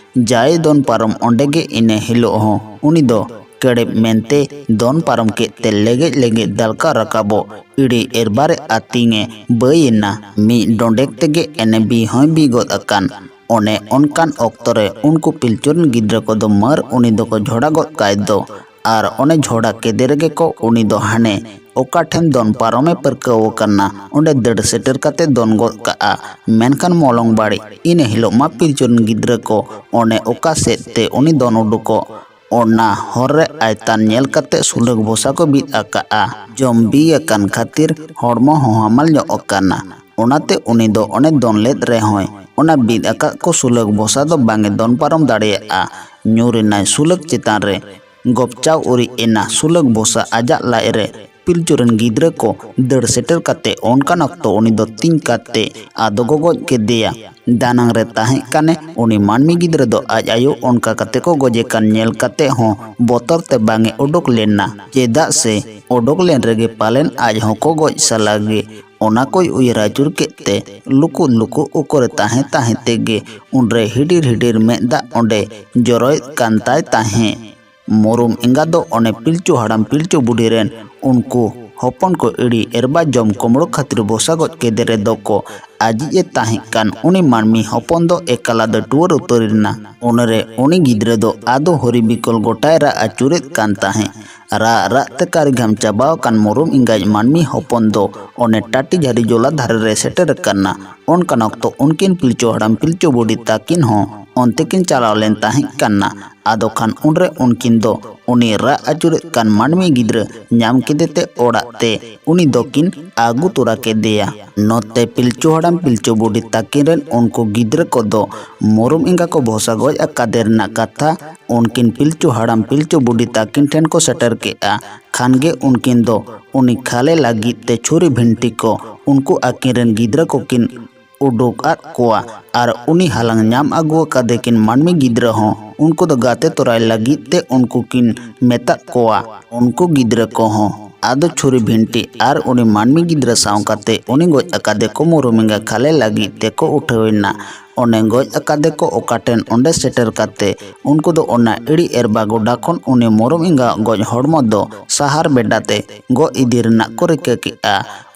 ᱡᱟᱭ ᱫᱚᱱ ᱯᱟᱨᱚᱢ ᱚᱸᱰᱮ ᱜᱮ ᱤᱱᱟᱹ ᱦᱤᱞᱳᱜ ᱦᱚᱸ ᱩᱱᱤ ᱫᱚ ᱠᱮᱲᱮᱵ ᱢᱮᱱᱛᱮ ᱫᱚᱱ ᱯᱟᱨᱚᱢ ᱠᱮᱫ ᱛᱮ ᱞᱮᱜᱮᱡ ᱞᱮᱜᱮᱡ ᱫᱟᱞᱠᱟ ᱨᱟᱠᱟᱵᱚᱜ ᱤᱲᱤ ᱮᱨᱵᱟᱨᱮ ᱟᱹᱛᱤᱧᱮ ᱵᱟᱹᱭ ᱮᱱᱟ᱾ ᱢᱤᱫ ᱰᱚᱸᱰᱮᱠ ᱛᱮᱜᱮ ᱮᱱᱮ ᱵᱤ ᱦᱚᱸᱭ ᱵᱤ ᱜᱚᱫ ᱟᱠᱟᱱ᱾ ᱚᱱᱮ ᱚᱱᱠᱟᱱ ᱚᱠᱛᱚ ᱨᱮ ᱩᱱᱠᱩ ᱯᱤᱞᱪᱩ ᱨᱮᱱ ᱜᱤᱫᱽᱨᱟᱹ ᱠᱚᱫᱚ ᱢᱟᱹᱨ ᱩᱱᱤ ᱫᱚᱠᱚ ᱡᱷᱚᱲᱟ ᱜᱚᱫ ᱠᱟᱭ ᱫᱚ᱾ ᱟᱨ ᱚᱱᱮ ᱡᱷᱚᱲᱟ ᱠᱮᱫᱮ ᱨᱮᱜᱮ ᱠᱚ ᱩᱱᱤ ᱫᱚ ᱦᱟᱱᱮ ᱚᱠᱟ ᱴᱷᱮᱱ ᱫᱚᱱ ᱯᱟᱨᱚᱢᱮ ᱯᱟᱹᱨᱠᱟᱹᱣ ᱟᱠᱟᱱᱟ, ᱚᱸᱰᱮ ᱫᱟᱹᱲ ᱥᱮᱴᱮᱨ ᱠᱟᱛᱮ ᱫᱚᱱ ᱜᱚᱫ ᱠᱟᱜᱼᱟ᱾ ᱢᱮᱱᱠᱷᱟᱱ ᱢᱚᱞᱚᱝ ᱵᱟᱹᱲᱤᱡ ᱤᱱᱟᱹ ᱦᱤᱞᱳᱜ ᱢᱟ ᱯᱤᱞᱪᱩ ᱨᱮᱱ ᱜᱤᱫᱽᱨᱟᱹ ᱠᱚ ᱚᱱᱮ ᱚᱠᱟ ᱥᱮᱫ ᱛᱮ ᱩᱱᱤ ᱫᱚᱱ ᱩᱰᱩᱠᱚᱜ ᱚᱱᱟ ᱦᱚᱨ ᱨᱮ ᱟᱭᱛᱟᱱ ᱧᱮᱞ ᱠᱟᱛᱮ ᱥᱩᱞᱟᱹᱠ ᱵᱚᱥᱟ ᱠᱚ ᱵᱤᱫ ᱟᱠᱟᱫᱼᱟ᱾ ᱡᱚᱢ ᱵᱤ ᱟᱠᱟᱱ ᱠᱷᱟᱹᱛᱤᱨ ᱦᱚᱲᱢᱚ ᱦᱚᱸ ᱦᱟᱢᱟᱞ ᱧᱚᱜ ᱟᱠᱟᱱᱟ᱾ ᱚᱱᱟᱛᱮ ᱩᱱᱤ ᱫᱚ ᱚᱱᱮ ᱫᱚᱱ ᱞᱮᱫ ᱨᱮᱦᱚᱸᱭ, ᱚᱱᱟ ᱵᱤᱫ ᱟᱠᱟᱫ ᱠᱚ ᱥᱩᱞᱟᱹᱠ ᱵᱚᱥᱟ ᱫᱚ ᱵᱟᱝ ᱮ ᱫᱚᱱ ᱯᱟᱨᱚᱢ ᱫᱟᱲᱮᱭᱟᱜᱼᱟ᱾ ᱧᱩᱨ ᱮᱱᱟᱭ ᱥᱩᱞᱟᱹᱠ ᱪᱮᱛᱟᱱ ᱨᱮ᱾ ᱜᱚᱯᱪᱟᱣ ᱩᱨᱤᱡ ᱮᱱᱟ ᱥᱩᱞᱟᱹᱠ ᱵᱚᱥᱟ ᱟᱡᱟᱜ ᱞᱟᱡ ᱨᱮ᱾ ᱯᱤᱞᱪᱩ ᱨᱮᱱ ᱜᱤᱫᱽᱨᱟᱹ ᱠᱚ ᱫᱟᱹᱲ ᱥᱮᱴᱮᱨ ᱠᱟᱛᱮ ᱚᱱᱠᱟᱱ ᱚᱠᱛᱚ ᱩᱱᱤ ᱫᱚ ᱛᱤᱧ ᱠᱟᱛᱮ ᱟᱫᱚ ᱠᱚ ᱜᱚᱡ ᱠᱮᱫᱮᱭᱟ᱾ ᱫᱟᱱᱟᱝ ᱨᱮ ᱛᱟᱦᱮᱸ ᱠᱟᱱᱮ ᱩᱱᱤ ᱢᱟᱹᱱᱢᱤ ᱜᱤᱫᱽᱨᱟᱹ ᱫᱚ ᱟᱡ ᱟᱭᱳ ᱚᱱᱠᱟ ᱠᱟᱛᱮ ᱠᱚ ᱜᱚᱡᱮ ᱠᱟᱱ ᱧᱮᱞ ᱠᱟᱛᱮ ᱦᱚᱸ ᱵᱚᱛᱚᱨ ᱛᱮ ᱵᱟᱝ ᱮ ᱚᱰᱚᱠ ᱞᱮᱱᱟ, ᱪᱮᱫᱟᱜ ᱥᱮ ᱚᱰᱚᱠ ᱞᱮᱱ ᱨᱮᱜᱮ ᱯᱟᱞᱮᱱ ᱟᱡ ᱦᱚᱸᱠᱚ ᱜᱚᱡ ᱥᱟᱞᱟ ᱜᱮ᱾ ᱚᱱᱟ ᱠᱚᱭ ᱩᱭᱦᱟᱹᱨ ᱟᱹᱪᱩᱨ ᱠᱮᱫ ᱛᱮ ᱞᱩᱠᱩ ᱞᱩᱠᱩ ᱩᱠᱩᱨᱮ ᱛᱟᱦᱮᱸ ᱛᱟᱦᱮᱸ ᱛᱮᱜᱮ ᱩᱱᱨᱮ ᱦᱤᱰᱤᱨ ᱦᱤᱰᱤᱨ ᱢᱮᱫ ᱫᱟᱜ ᱚᱸᱰᱮ ᱡᱚᱨᱚᱭᱮᱫ ᱠᱟᱱ ᱛᱟᱭ ᱛᱟᱦᱮᱸᱫ᱾ ᱢᱩᱨᱩᱢ ᱮᱸᱜᱟ ᱫᱚ ᱚᱱᱮ ᱯᱤᱞᱪᱩ ᱦᱟᱲᱟᱢ ᱯᱤᱞᱪᱩ ᱵᱩᱰᱷᱤ ᱨᱮᱱ ᱩᱱᱠᱩ ᱦᱚᱯᱚᱱ ᱠᱚ ᱮᱲᱤ ᱮᱨᱵᱟ ᱡᱚᱢ ᱠᱩᱢᱲᱩ ᱠᱷᱟᱹᱛᱤᱨ ᱵᱚᱥᱟ ᱜᱚᱡ ᱠᱮᱫᱮ ᱨᱮᱫᱚ ᱠᱚ ᱟᱡᱤᱡ ᱮ ᱛᱟᱦᱮᱸ ᱠᱟᱱ ᱩᱱᱤ ᱢᱟᱹᱱᱢᱤ ᱦᱚᱯᱚᱱ ᱫᱚ ᱮᱠᱟᱞᱟ ᱫᱚ ᱴᱩᱣᱟᱹᱨ ᱩᱛᱟᱹᱨ ᱮᱱᱟ᱾ ᱩᱱᱨᱮ ᱩᱱᱤ ᱜᱤᱫᱽᱨᱟᱹ ᱫᱚ ᱟᱫᱚ ᱦᱚᱨᱤ ᱵᱤᱠᱚᱞ ᱜᱚᱴᱟᱭ ᱨᱟᱜ ᱟᱹᱪᱩᱨᱮᱫ ᱠᱟᱱ ᱛᱟᱦᱮᱸᱫ᱾ ᱨᱟᱜ ᱨᱟᱜ ᱛᱮ ᱠᱟᱨᱤ ᱜᱷᱟᱢ ᱪᱟᱵᱟᱣ ᱟᱠᱟᱱ ᱢᱩᱨᱩᱢ ᱮᱸᱜᱟᱭ ᱢᱟᱹᱱᱢᱤ ᱦᱚᱯᱚᱱ ᱫᱚ ᱚᱱᱮ ᱴᱟᱴᱤ ᱡᱷᱟᱹᱨᱤ ᱡᱚᱞᱟ ᱫᱷᱟᱨᱮ ᱨᱮ ᱥᱮᱴᱮᱨ ᱟᱠᱟᱱᱟ᱾ ᱚᱱᱠᱟᱱ ᱚᱠᱛᱚ ᱩᱱᱠᱤᱱ ᱯᱤᱞᱪᱩ ᱦᱟᱲᱟᱢ ᱯᱤᱞᱪᱩ ᱵᱩᱰᱷᱤ ᱛᱟᱹᱠᱤᱱ ᱦᱚᱸ ᱚᱱᱛᱮ ᱠᱤᱱ ᱪᱟᱞᱟᱣ ᱞᱮᱱ ᱛᱟᱦᱮᱸ ᱠᱟᱱᱟ᱾ ᱟᱫᱚ ᱠᱷᱟᱱ ᱩᱱᱨᱮ ᱩᱱᱠᱤᱱ ᱫᱚ ᱩᱱᱤ ᱨᱟᱜ ᱟᱹᱪᱩᱨᱮᱫ ᱠᱟᱱ ᱢᱟᱹᱱᱢᱤ ᱜᱤᱫᱽᱨᱟᱹ ᱧᱟᱢ ᱠᱮᱫᱮ ᱛᱮ ᱚᱲᱟᱜ ᱛᱮ ᱩᱱᱤ ᱫᱚᱠᱤᱱ ᱟᱹᱜᱩ ᱛᱚᱨᱟ ᱠᱮᱫᱮᱭᱟ᱾ ᱱᱚᱛᱮ ᱯᱤᱞᱪᱩ ᱦᱟᱲᱟᱢ ᱯᱤᱞᱪᱩ ᱵᱩᱰᱷᱤ ᱛᱟᱹᱠᱤᱱ ᱨᱮᱱ ᱩᱱᱠᱩ ᱜᱤᱫᱽᱨᱟᱹ ᱠᱚᱫᱚ ᱢᱩᱨᱩᱢ ᱮᱸᱜᱟ ᱠᱚ ᱵᱷᱚᱥᱟ ᱜᱚᱡ ᱟᱠᱟᱫᱮ ᱨᱮᱱᱟᱜ ᱠᱟᱛᱷᱟ ᱩᱱᱠᱤᱱ ᱯᱤᱞᱪᱩ ᱦᱟᱲᱟᱢ ᱯᱤᱞᱪᱩ ᱵᱩᱰᱷᱤ ᱛᱟᱹᱠᱤᱱ ᱴᱷᱮᱱ ᱠᱚ ᱥᱮᱴᱮᱨ ᱠᱮᱫᱼᱟ᱾ ᱠᱷᱟᱱ ᱜᱮ ᱩᱱᱠᱤᱱ ᱫᱚ ᱩᱱᱤ ᱠᱷᱟᱞᱮ ᱞᱟᱹᱜᱤᱫ ᱛᱮ ᱪᱷᱩᱨᱤ ᱵᱷᱤᱱᱴᱤ ᱠᱚ ᱩᱱᱠᱩ ᱟᱹᱠᱤᱱ ᱨᱮᱱ ᱜᱤᱫᱽᱨᱟᱹ ᱠᱚᱠᱤᱱ ᱩᱰᱩᱠ ᱟᱫ ᱠᱚᱣᱟ ᱟᱨ ᱩᱱᱤ ᱦᱟᱞᱟᱝ ᱧᱟᱢ ᱟᱹᱜᱩ ᱟᱠᱟᱫᱮ ᱠᱤᱱ ᱢᱟᱹᱱᱢᱤ ᱜᱤᱫᱽᱨᱟᱹ ᱦᱚᱸ ᱩᱱᱠᱩ ᱫᱚ ᱜᱟᱛᱮ ᱛᱚᱨᱟᱭ ᱞᱟᱹᱜᱤᱫ ᱛᱮ ᱩᱱᱠᱩ ᱠᱤᱱ ᱢᱮᱛᱟᱫ ᱠᱚᱣᱟ᱾ ᱩᱱᱠᱩ ᱜᱤᱫᱽᱨᱟᱹ ᱠᱚᱦᱚᱸ ᱟᱫᱚ ᱪᱷᱩᱨᱤ ᱵᱷᱤᱱᱴᱤ ᱟᱨ ᱩᱱᱤ ᱢᱟᱹᱱᱢᱤ ᱜᱤᱫᱽᱨᱟᱹ ᱥᱟᱶ ᱠᱟᱛᱮ ᱩᱱᱤ ᱜᱚᱡ ᱟᱠᱟᱫᱮ ᱠᱚ ᱢᱩᱨᱩᱢ ᱮᱸᱜᱟ ᱠᱷᱟᱞᱮ ᱞᱟᱹᱜᱤᱫ ᱛᱮᱠᱚ ᱩᱴᱷᱟᱹᱣ ᱮᱱᱟ᱾ ᱚᱱᱮ ᱜᱚᱡ ᱟᱠᱟᱫᱮ ᱠᱚ ᱚᱠᱟ ᱴᱷᱮᱱ ᱚᱸᱰᱮ ᱥᱮᱴᱮᱨ ᱠᱟᱛᱮ ᱩᱱᱠᱩ ᱫᱚ ᱚᱱᱟ ᱮᱲᱤ ᱮᱨᱵᱟ ᱜᱚᱰᱟ ᱠᱷᱚᱱ ᱩᱱᱤ ᱢᱩᱨᱩᱢ ᱮᱸᱜᱟ ᱜᱚᱡ ᱦᱚᱲᱢᱚ ᱫᱚ ᱥᱟᱦᱟᱨ ᱵᱮᱰᱟ ᱛᱮ ᱜᱚᱡ ᱤᱫᱤ ᱨᱮᱱᱟᱜ ᱠᱚ ᱨᱤᱠᱟᱹ ᱠᱮᱫᱼᱟ᱾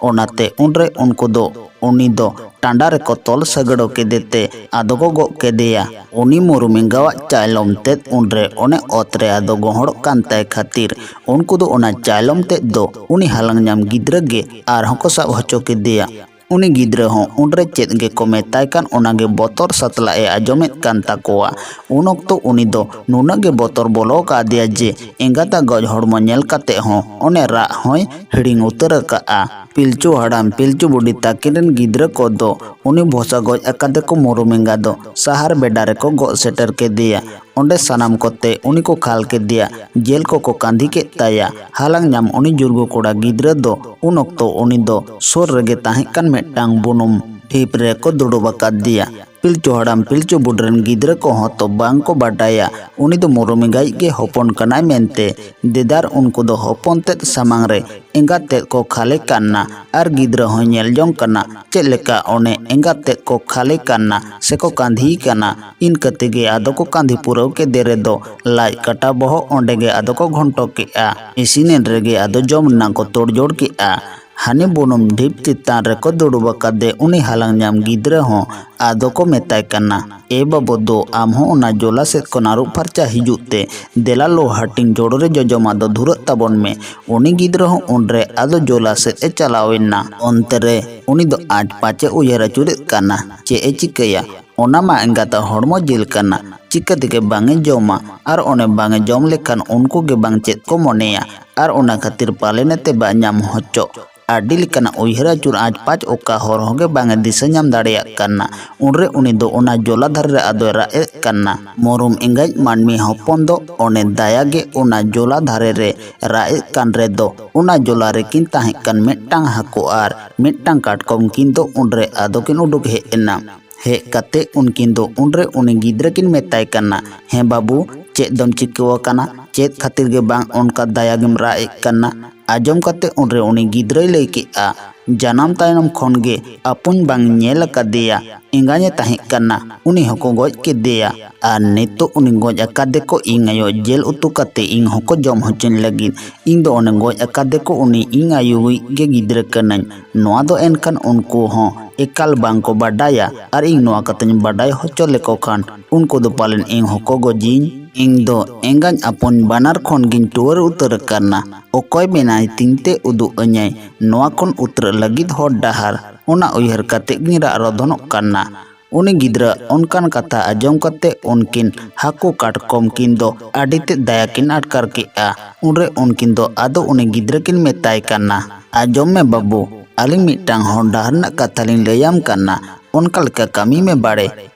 ᱚᱱᱟᱛᱮ ᱩᱱᱨᱮ ᱩᱱᱠᱩ ᱫᱚ ᱩᱱᱤ ᱫᱚ ᱴᱟᱸᱰᱟ ᱨᱮᱠᱚ ᱛᱚᱞ ᱥᱟᱹᱜᱟᱹᱲᱚ ᱠᱮᱫᱮ ᱛᱮ ᱟᱫᱚ ᱠᱚ ᱜᱚᱜ ᱠᱮᱫᱮᱭᱟ᱾ ᱩᱱᱤ ᱢᱩᱨᱩᱢ ᱮᱸᱜᱟᱣᱟᱜ ᱪᱟᱭᱞᱚᱢ ᱛᱮᱫ ᱩᱱᱨᱮ ᱚᱱᱮ ᱚᱛ ᱨᱮ ᱟᱫᱚ ᱜᱚᱦᱚᱲᱚᱜ ᱠᱟᱱ ᱛᱟᱭ ᱠᱷᱟᱹᱛᱤᱨ ᱩᱱᱠᱩ ᱫᱚ ᱚᱱᱟ ᱪᱟᱭᱞᱚᱢ ᱛᱮᱫ ᱫᱚ ᱩᱱᱤ ᱦᱟᱞᱟᱝ ᱧᱟᱢ ᱜᱤᱫᱽᱨᱟᱹ ᱜᱮ ᱟᱨᱦᱚᱸ ᱠᱚ ᱥᱟᱵ ᱦᱚᱪᱚ ᱠᱮᱫᱮᱭᱟ᱾ ᱩᱱᱤ ᱜᱤᱫᱽᱨᱟᱹ ᱦᱚᱸ ᱩᱱᱨᱮ ᱪᱮᱫ ᱜᱮᱠᱚ ᱢᱮᱛᱟᱭ ᱠᱟᱱ, ᱚᱱᱟᱜᱮ ᱵᱚᱛᱚᱨ ᱥᱟᱛᱞᱟᱜ ᱮ ᱟᱸᱡᱚᱢᱮᱫ ᱠᱟᱱ ᱛᱟᱠᱚᱣᱟ᱾ ᱩᱱ ᱚᱠᱛᱚ ᱩᱱᱤ ᱫᱚ ᱱᱩᱱᱟᱹᱜ ᱜᱮ ᱵᱚᱛᱚᱨ ᱵᱚᱞᱚ ᱟᱠᱟᱫᱮᱭᱟ ᱡᱮ ᱮᱸᱜᱟᱛᱟᱜ ᱜᱚᱡ ᱦᱚᱲᱢᱚ ᱧᱮᱞ ᱠᱟᱛᱮ ᱦᱚᱸ ᱚᱱᱮ ᱨᱟᱜ ᱦᱚᱸᱭ ᱦᱤᱲᱤᱧ ᱩᱛᱟᱹᱨ ᱟᱠᱟᱫᱼᱟ᱾ ᱯᱤᱞᱪᱩ ᱦᱟᱲᱟᱢ ᱯᱤᱞᱪᱩ ᱵᱩᱰᱷᱤ ᱛᱟᱹᱠᱤᱱ ᱨᱮᱱ ᱜᱤᱫᱽᱨᱟᱹ ᱠᱚᱫᱚ ᱩᱱᱤ ᱵᱷᱚᱥᱟ ᱜᱚᱡ ᱟᱠᱟᱫᱮ ᱠᱚ ᱢᱩᱨᱩᱢ ᱮᱸᱜᱟ ᱫᱚ ᱥᱟᱦᱟᱨ ᱵᱮᱰᱟ ᱨᱮᱠᱚ ᱜᱚᱜ ᱥᱮᱴᱮᱨ ᱠᱮᱫᱮᱭᱟ᱾ ᱚᱸᱰᱮ ᱥᱟᱱᱟᱢ ᱠᱚᱛᱮ ᱩᱱᱤ ᱠᱚ ᱠᱷᱟᱞ ᱠᱮᱫᱮᱭᱟ, ᱡᱮᱞ ᱠᱚᱠᱚ ᱠᱟᱸᱫᱷᱤ ᱠᱮᱫ ᱛᱟᱭᱟ᱾ ᱦᱟᱞᱟᱝ ᱧᱟᱢ ᱩᱱᱤ ᱡᱩᱨᱜᱩ ᱠᱚᱲᱟ ᱜᱤᱫᱽᱨᱟᱹ ᱫᱚ ᱩᱱ ᱚᱠᱛᱚ ᱩᱱᱤ ᱫᱚ ᱥᱩᱨ ᱨᱮᱜᱮ ᱛᱟᱦᱮᱸ ᱠᱟᱱ ᱢᱤᱫᱴᱟᱝ ᱵᱩᱱᱩᱢ ᱰᱷᱤᱯ ᱨᱮᱠᱚ ᱫᱩᱲᱩᱵ ᱟᱠᱟᱫᱮᱭᱟ᱾ ᱯᱤᱞᱪᱩ ᱦᱟᱲᱟᱢ ᱯᱤᱞᱪᱩ ᱵᱩᱰᱷᱤ ᱨᱮᱱ ᱜᱤᱫᱽᱨᱟᱹ ᱠᱚᱦᱚᱸ ᱛᱚ ᱵᱟᱝ ᱠᱚ ᱵᱟᱰᱟᱭᱟ ᱩᱱᱤ ᱫᱚ ᱢᱩᱨᱩᱢ ᱮᱸᱜᱟᱭᱤᱡ ᱜᱮ ᱦᱚᱯᱚᱱ ᱠᱟᱱᱟᱭ ᱢᱮᱱᱛᱮ᱾ ᱫᱮᱫᱟᱨ ᱩᱱᱠᱩ ᱫᱚ ᱦᱚᱯᱚᱱ ᱛᱮᱫ ᱥᱟᱢᱟᱝ ᱨᱮ ᱮᱸᱜᱟᱛ ᱛᱮᱫ ᱠᱚ ᱠᱷᱟᱞᱮ ᱠᱟᱱᱟ ᱟᱨ ᱜᱤᱫᱽᱨᱟᱹ ᱦᱚᱸᱭ ᱧᱮᱞ ᱡᱚᱝ ᱠᱟᱱᱟ᱾ ᱪᱮᱫ ᱞᱮᱠᱟ ᱚᱱᱮ ᱮᱸᱜᱟᱛ ᱛᱮᱫ ᱠᱚ ᱠᱷᱟᱞᱮ ᱠᱟᱱᱟ ᱥᱮᱠᱚ ᱠᱟᱸᱫᱷᱤ ᱠᱟᱱᱟ, ᱤᱱᱠᱟᱹ ᱛᱮᱜᱮ ᱟᱫᱚ ᱠᱚ ᱠᱟᱸᱫᱷᱤ ᱯᱩᱨᱟᱹᱣ ᱠᱮᱫᱮ ᱨᱮᱫᱚ ᱞᱟᱡ ᱠᱟᱴᱟ ᱵᱚᱦᱚᱜ ᱚᱸᱰᱮ ᱜᱮ ᱟᱫᱚ ᱠᱚ ᱜᱷᱚᱱᱴᱚ ᱠᱮᱜᱼᱟ᱾ ᱤᱥᱤᱱᱮᱱ ᱨᱮᱜᱮ ᱟᱫᱚ ᱡᱚᱢ ᱨᱮᱱᱟᱜ ᱠᱚ ᱛᱳᱲᱡᱳᱲ ᱠᱮᱜᱼᱟ᱾ ᱦᱟᱹᱱᱤ ᱵᱩᱱᱩᱢ ᱰᱷᱤᱯ ᱪᱮᱛᱟᱱ ᱨᱮᱠᱚ ᱫᱩᱲᱩᱵ ᱟᱠᱟᱫᱮ ᱩᱱᱤ ᱦᱟᱞᱟᱝ ᱧᱟᱢ ᱜᱤᱫᱽᱨᱟᱹ ᱦᱚᱸ ᱟᱫᱚ ᱠᱚ ᱢᱮᱛᱟᱭ ᱠᱟᱱᱟ, "ᱮ ᱵᱟᱹᱵᱩ ᱫᱚ, ᱟᱢ ᱦᱚᱸ ᱚᱱᱟ ᱡᱚᱞᱟ ᱥᱮᱫ ᱠᱷᱚᱱ ᱟᱹᱨᱩᱵ ᱯᱷᱟᱨᱪᱟ ᱦᱤᱡᱩᱜ ᱛᱮ, ᱫᱮᱞᱟ ᱞᱚ ᱦᱟᱹᱴᱤᱧ ᱡᱚᱲᱚ ᱨᱮ ᱡᱚᱡᱚᱢᱟᱜ ᱫᱚ ᱫᱷᱩᱨᱟᱹᱜ ᱛᱟᱵᱚᱱ ᱢᱮ᱾" ᱩᱱᱤ ᱜᱤᱫᱽᱨᱟᱹ ᱦᱚᱸ ᱩᱱᱨᱮ ᱟᱫᱚ ᱡᱚᱞᱟ ᱥᱮᱫ ᱮ ᱪᱟᱞᱟᱣ ᱮᱱᱟ᱾ ᱚᱱᱛᱮ ᱨᱮ ᱩᱱᱤ ᱫᱚ ᱟᱡ ᱯᱟᱸᱪᱮ ᱩᱭᱦᱟᱹᱨ ᱟᱹᱪᱩᱨᱮᱫ ᱠᱟᱱᱟ, ᱪᱮᱫ ᱮ ᱪᱤᱠᱟᱹᱭᱟ? ᱚᱱᱟ ᱢᱟ ᱮᱸᱜᱟᱛᱟᱜ ᱦᱚᱲᱢᱚ ᱡᱤᱞ ᱠᱟᱱᱟ, ᱪᱤᱠᱟᱹ ᱛᱮᱜᱮ ᱵᱟᱝ ᱮ ᱡᱚᱢᱟ? ᱟᱨ ᱚᱱᱮ ᱵᱟᱝ ᱮ ᱡᱚᱢ ᱞᱮᱠᱷᱟᱱ ᱩᱱᱠᱩ ᱜᱮ ᱵᱟᱝ ᱪᱮᱫ ᱠᱚ ᱢᱚᱱᱮᱭᱟ, ᱟᱨ ᱚᱱᱟ ᱠᱷᱟᱹᱛᱤᱨ ᱯᱟᱞᱮᱱ ᱮ ᱛᱮᱵᱟᱜ ᱧᱟᱢ ᱦᱚᱪᱚᱜ᱾ ᱟᱹᱰᱤ ᱞᱮᱠᱟᱱᱟᱜ ᱩᱭᱦᱟᱹᱨ ᱟᱹᱪᱩᱨ ᱟᱡ ᱯᱟᱸᱪ ᱚᱠᱟ ᱦᱚᱨ ᱦᱚᱸ ᱜᱮ ᱵᱟᱝ ᱮ ᱫᱤᱥᱟᱹ ᱧᱟᱢ ᱫᱟᱲᱮᱭᱟᱜ ᱠᱟᱱᱟ᱾ ᱩᱱᱨᱮ ᱩᱱᱤ ᱫᱚ ᱚᱱᱟ ᱡᱚᱞᱟ ᱫᱷᱟᱨᱮ ᱨᱮ ᱟᱫᱚᱭ ᱨᱟᱜ ᱮᱫ ᱠᱟᱱᱟ᱾ ᱢᱩᱨᱩᱢ ᱮᱸᱜᱟᱭᱤᱡ ᱢᱟᱹᱱᱢᱤ ᱦᱚᱯᱚᱱ ᱫᱚ ᱚᱱᱮ ᱫᱟᱭᱟ ᱜᱮ ᱚᱱᱟ ᱡᱚᱞᱟ ᱫᱷᱟᱨᱮ ᱨᱮ ᱨᱟᱜ ᱮᱫ ᱠᱟᱱ ᱨᱮᱫᱚ ᱚᱱᱟ ᱡᱚᱞᱟ ᱨᱮᱠᱤᱱ ᱛᱟᱦᱮᱸ ᱠᱟᱱ ᱢᱤᱫᱴᱟᱝ ᱦᱟᱹᱠᱩ ᱟᱨ ᱢᱤᱫᱴᱟᱝ ᱠᱟᱴᱠᱚᱢ ᱠᱤᱱ ᱫᱚ ᱩᱱᱨᱮ ᱟᱫᱚ ᱠᱤᱱ ᱩᱰᱩᱠ ᱦᱮᱡ ᱮᱱᱟ᱾ ᱦᱮᱡ ᱠᱟᱛᱮ ᱩᱱᱠᱤᱱ ᱫᱚ ᱩᱱᱨᱮ ᱩᱱᱤ ᱜᱤᱫᱽᱨᱟᱹ ᱠᱤᱱ ᱢᱮᱛᱟᱭ ᱠᱟᱱᱟ, "ᱦᱮᱸ ᱵᱟᱹᱵᱩ, ᱪᱮᱫ ᱫᱚᱢ ᱪᱤᱠᱟᱹᱣ ᱟᱠᱟᱱᱟ? ᱪᱮᱫ ᱠᱷᱟᱹᱛᱤᱨ ᱜᱮ ᱵᱟᱝ ᱚᱱᱠᱟ ᱫᱟᱭᱟ ᱜᱮᱢ ᱨᱟᱜ ᱮᱫ ᱠᱟᱱᱟ?" ᱟᱸᱡᱚᱢ ᱠᱟᱛᱮ ᱩᱱᱨᱮ ᱩᱱᱤ ᱜᱤᱫᱽᱨᱟᱹᱭ ᱞᱟᱹᱭ ᱠᱮᱫᱼᱟ, "ᱡᱟᱱᱟᱢ ᱛᱟᱭᱱᱚᱢ ᱠᱷᱚᱱ ᱜᱮ ᱟᱯᱚᱧ ᱵᱟᱝ ᱧᱮᱞ ᱟᱠᱟᱫᱮᱭᱟ, ᱮᱸᱜᱟᱧ ᱮ ᱛᱟᱦᱮᱸ ᱠᱟᱱᱟ, ᱩᱱᱤ ᱦᱚᱸᱠᱚ ᱜᱚᱡ ᱠᱮᱫᱮᱭᱟ᱾ ᱟᱨ ᱱᱤᱛᱚᱜ ᱩᱱᱤ ᱜᱚᱡ ᱟᱠᱟᱫᱮ ᱠᱚ ᱤᱧ ᱟᱭᱳ ᱡᱮᱞ ᱩᱛᱩ ᱠᱟᱛᱮ ᱤᱧ ᱦᱚᱸᱠᱚ ᱡᱚᱢ ᱦᱚᱪᱚᱧ ᱞᱟᱹᱜᱤᱫ᱾ ᱤᱧ ᱫᱚ ᱚᱱᱮ ᱜᱚᱡ ᱟᱠᱟᱫᱮ ᱠᱚ ᱩᱱᱤ ᱤᱧ ᱟᱭᱳᱭᱤᱡ ᱜᱮ ᱜᱤᱫᱽᱨᱟᱹ ᱠᱟᱹᱱᱟᱹᱧ᱾ ᱱᱚᱣᱟ ᱫᱚ ᱮᱱᱠᱷᱟᱱ ᱩᱱᱠᱩ ᱦᱚᱸ ᱮᱠᱟᱞ ᱵᱟᱝ ᱠᱚ ᱵᱟᱰᱟᱭᱟ, ᱟᱨ ᱤᱧ ᱱᱚᱣᱟ ᱠᱟᱛᱷᱟᱧ ᱵᱟᱰᱟᱭ ᱦᱚᱪᱚ ᱞᱮᱠᱚ ᱠᱷᱟᱱ ᱩᱱᱠᱩ ᱫᱚ ᱯᱟᱞᱮᱱ ᱤᱧ ᱦᱚᱸᱠᱚ ᱜᱚᱡᱤᱧ᱾ ᱤᱧ ᱫᱚ ᱮᱸᱜᱟᱧ ᱟᱯᱚᱧ ᱵᱟᱱᱟᱨ ᱠᱷᱚᱱ ᱜᱤᱧ ᱴᱩᱣᱟᱹᱨ ᱩᱛᱟᱹᱨ ᱟᱠᱟᱱᱟ᱾ ᱚᱠᱚᱭ ᱢᱮᱱᱟᱭ ᱛᱤᱧ ᱛᱮ ᱩᱫᱩᱜ ᱟᱹᱧᱟᱭ ᱱᱚᱣᱟ ᱠᱷᱚᱱ ᱩᱛᱨᱟᱹᱜ ᱞᱟᱹᱜᱤᱫ ᱦᱚᱨ ᱰᱟᱦᱟᱨ?" ᱚᱱᱟ ᱩᱭᱦᱟᱹᱨ ᱠᱟᱛᱮ ᱜᱤᱧ ᱨᱟᱜ ᱨᱚᱫᱷᱚᱱᱚᱜ ᱠᱟᱱᱟ᱾ ᱩᱱᱤ ᱜᱤᱫᱽᱨᱟᱹ ᱚᱱᱠᱟᱱ ᱠᱟᱛᱷᱟ ᱟᱸᱡᱚᱢ ᱠᱟᱛᱮ ᱩᱱᱠᱤᱱ ᱦᱟᱹᱠᱩ ᱠᱟᱴᱠᱚᱢ ᱠᱤᱱ ᱫᱚ ᱟᱹᱰᱤ ᱛᱮᱫ ᱫᱟᱭᱟ ᱠᱤᱱ ᱟᱴᱠᱟᱨ ᱠᱮᱫᱼᱟ᱾ ᱩᱱᱨᱮ ᱩᱱᱠᱤᱱ ᱫᱚ ᱟᱫᱚ ᱩᱱᱤ ᱜᱤᱫᱽᱨᱟᱹ ᱠᱤᱱ ᱢᱮᱛᱟᱭ ᱠᱟᱱᱟ, "ᱟᱸᱡᱚᱢ ᱢᱮ ᱵᱟᱹᱵᱩ, ᱟᱹᱞᱤᱧ ᱢᱤᱫᱴᱟᱝ ᱦᱚᱨ ᱰᱟᱦᱟᱨ ᱨᱮᱱᱟᱜ ᱠᱟᱛᱷᱟ ᱞᱤᱧ ᱞᱟᱹᱭᱟᱢ ᱠᱟᱱᱟ, ᱚᱱᱠᱟ ᱞᱮᱠᱟ ᱠᱟᱹᱢᱤ ᱢᱮ ᱵᱟᱲᱮ᱾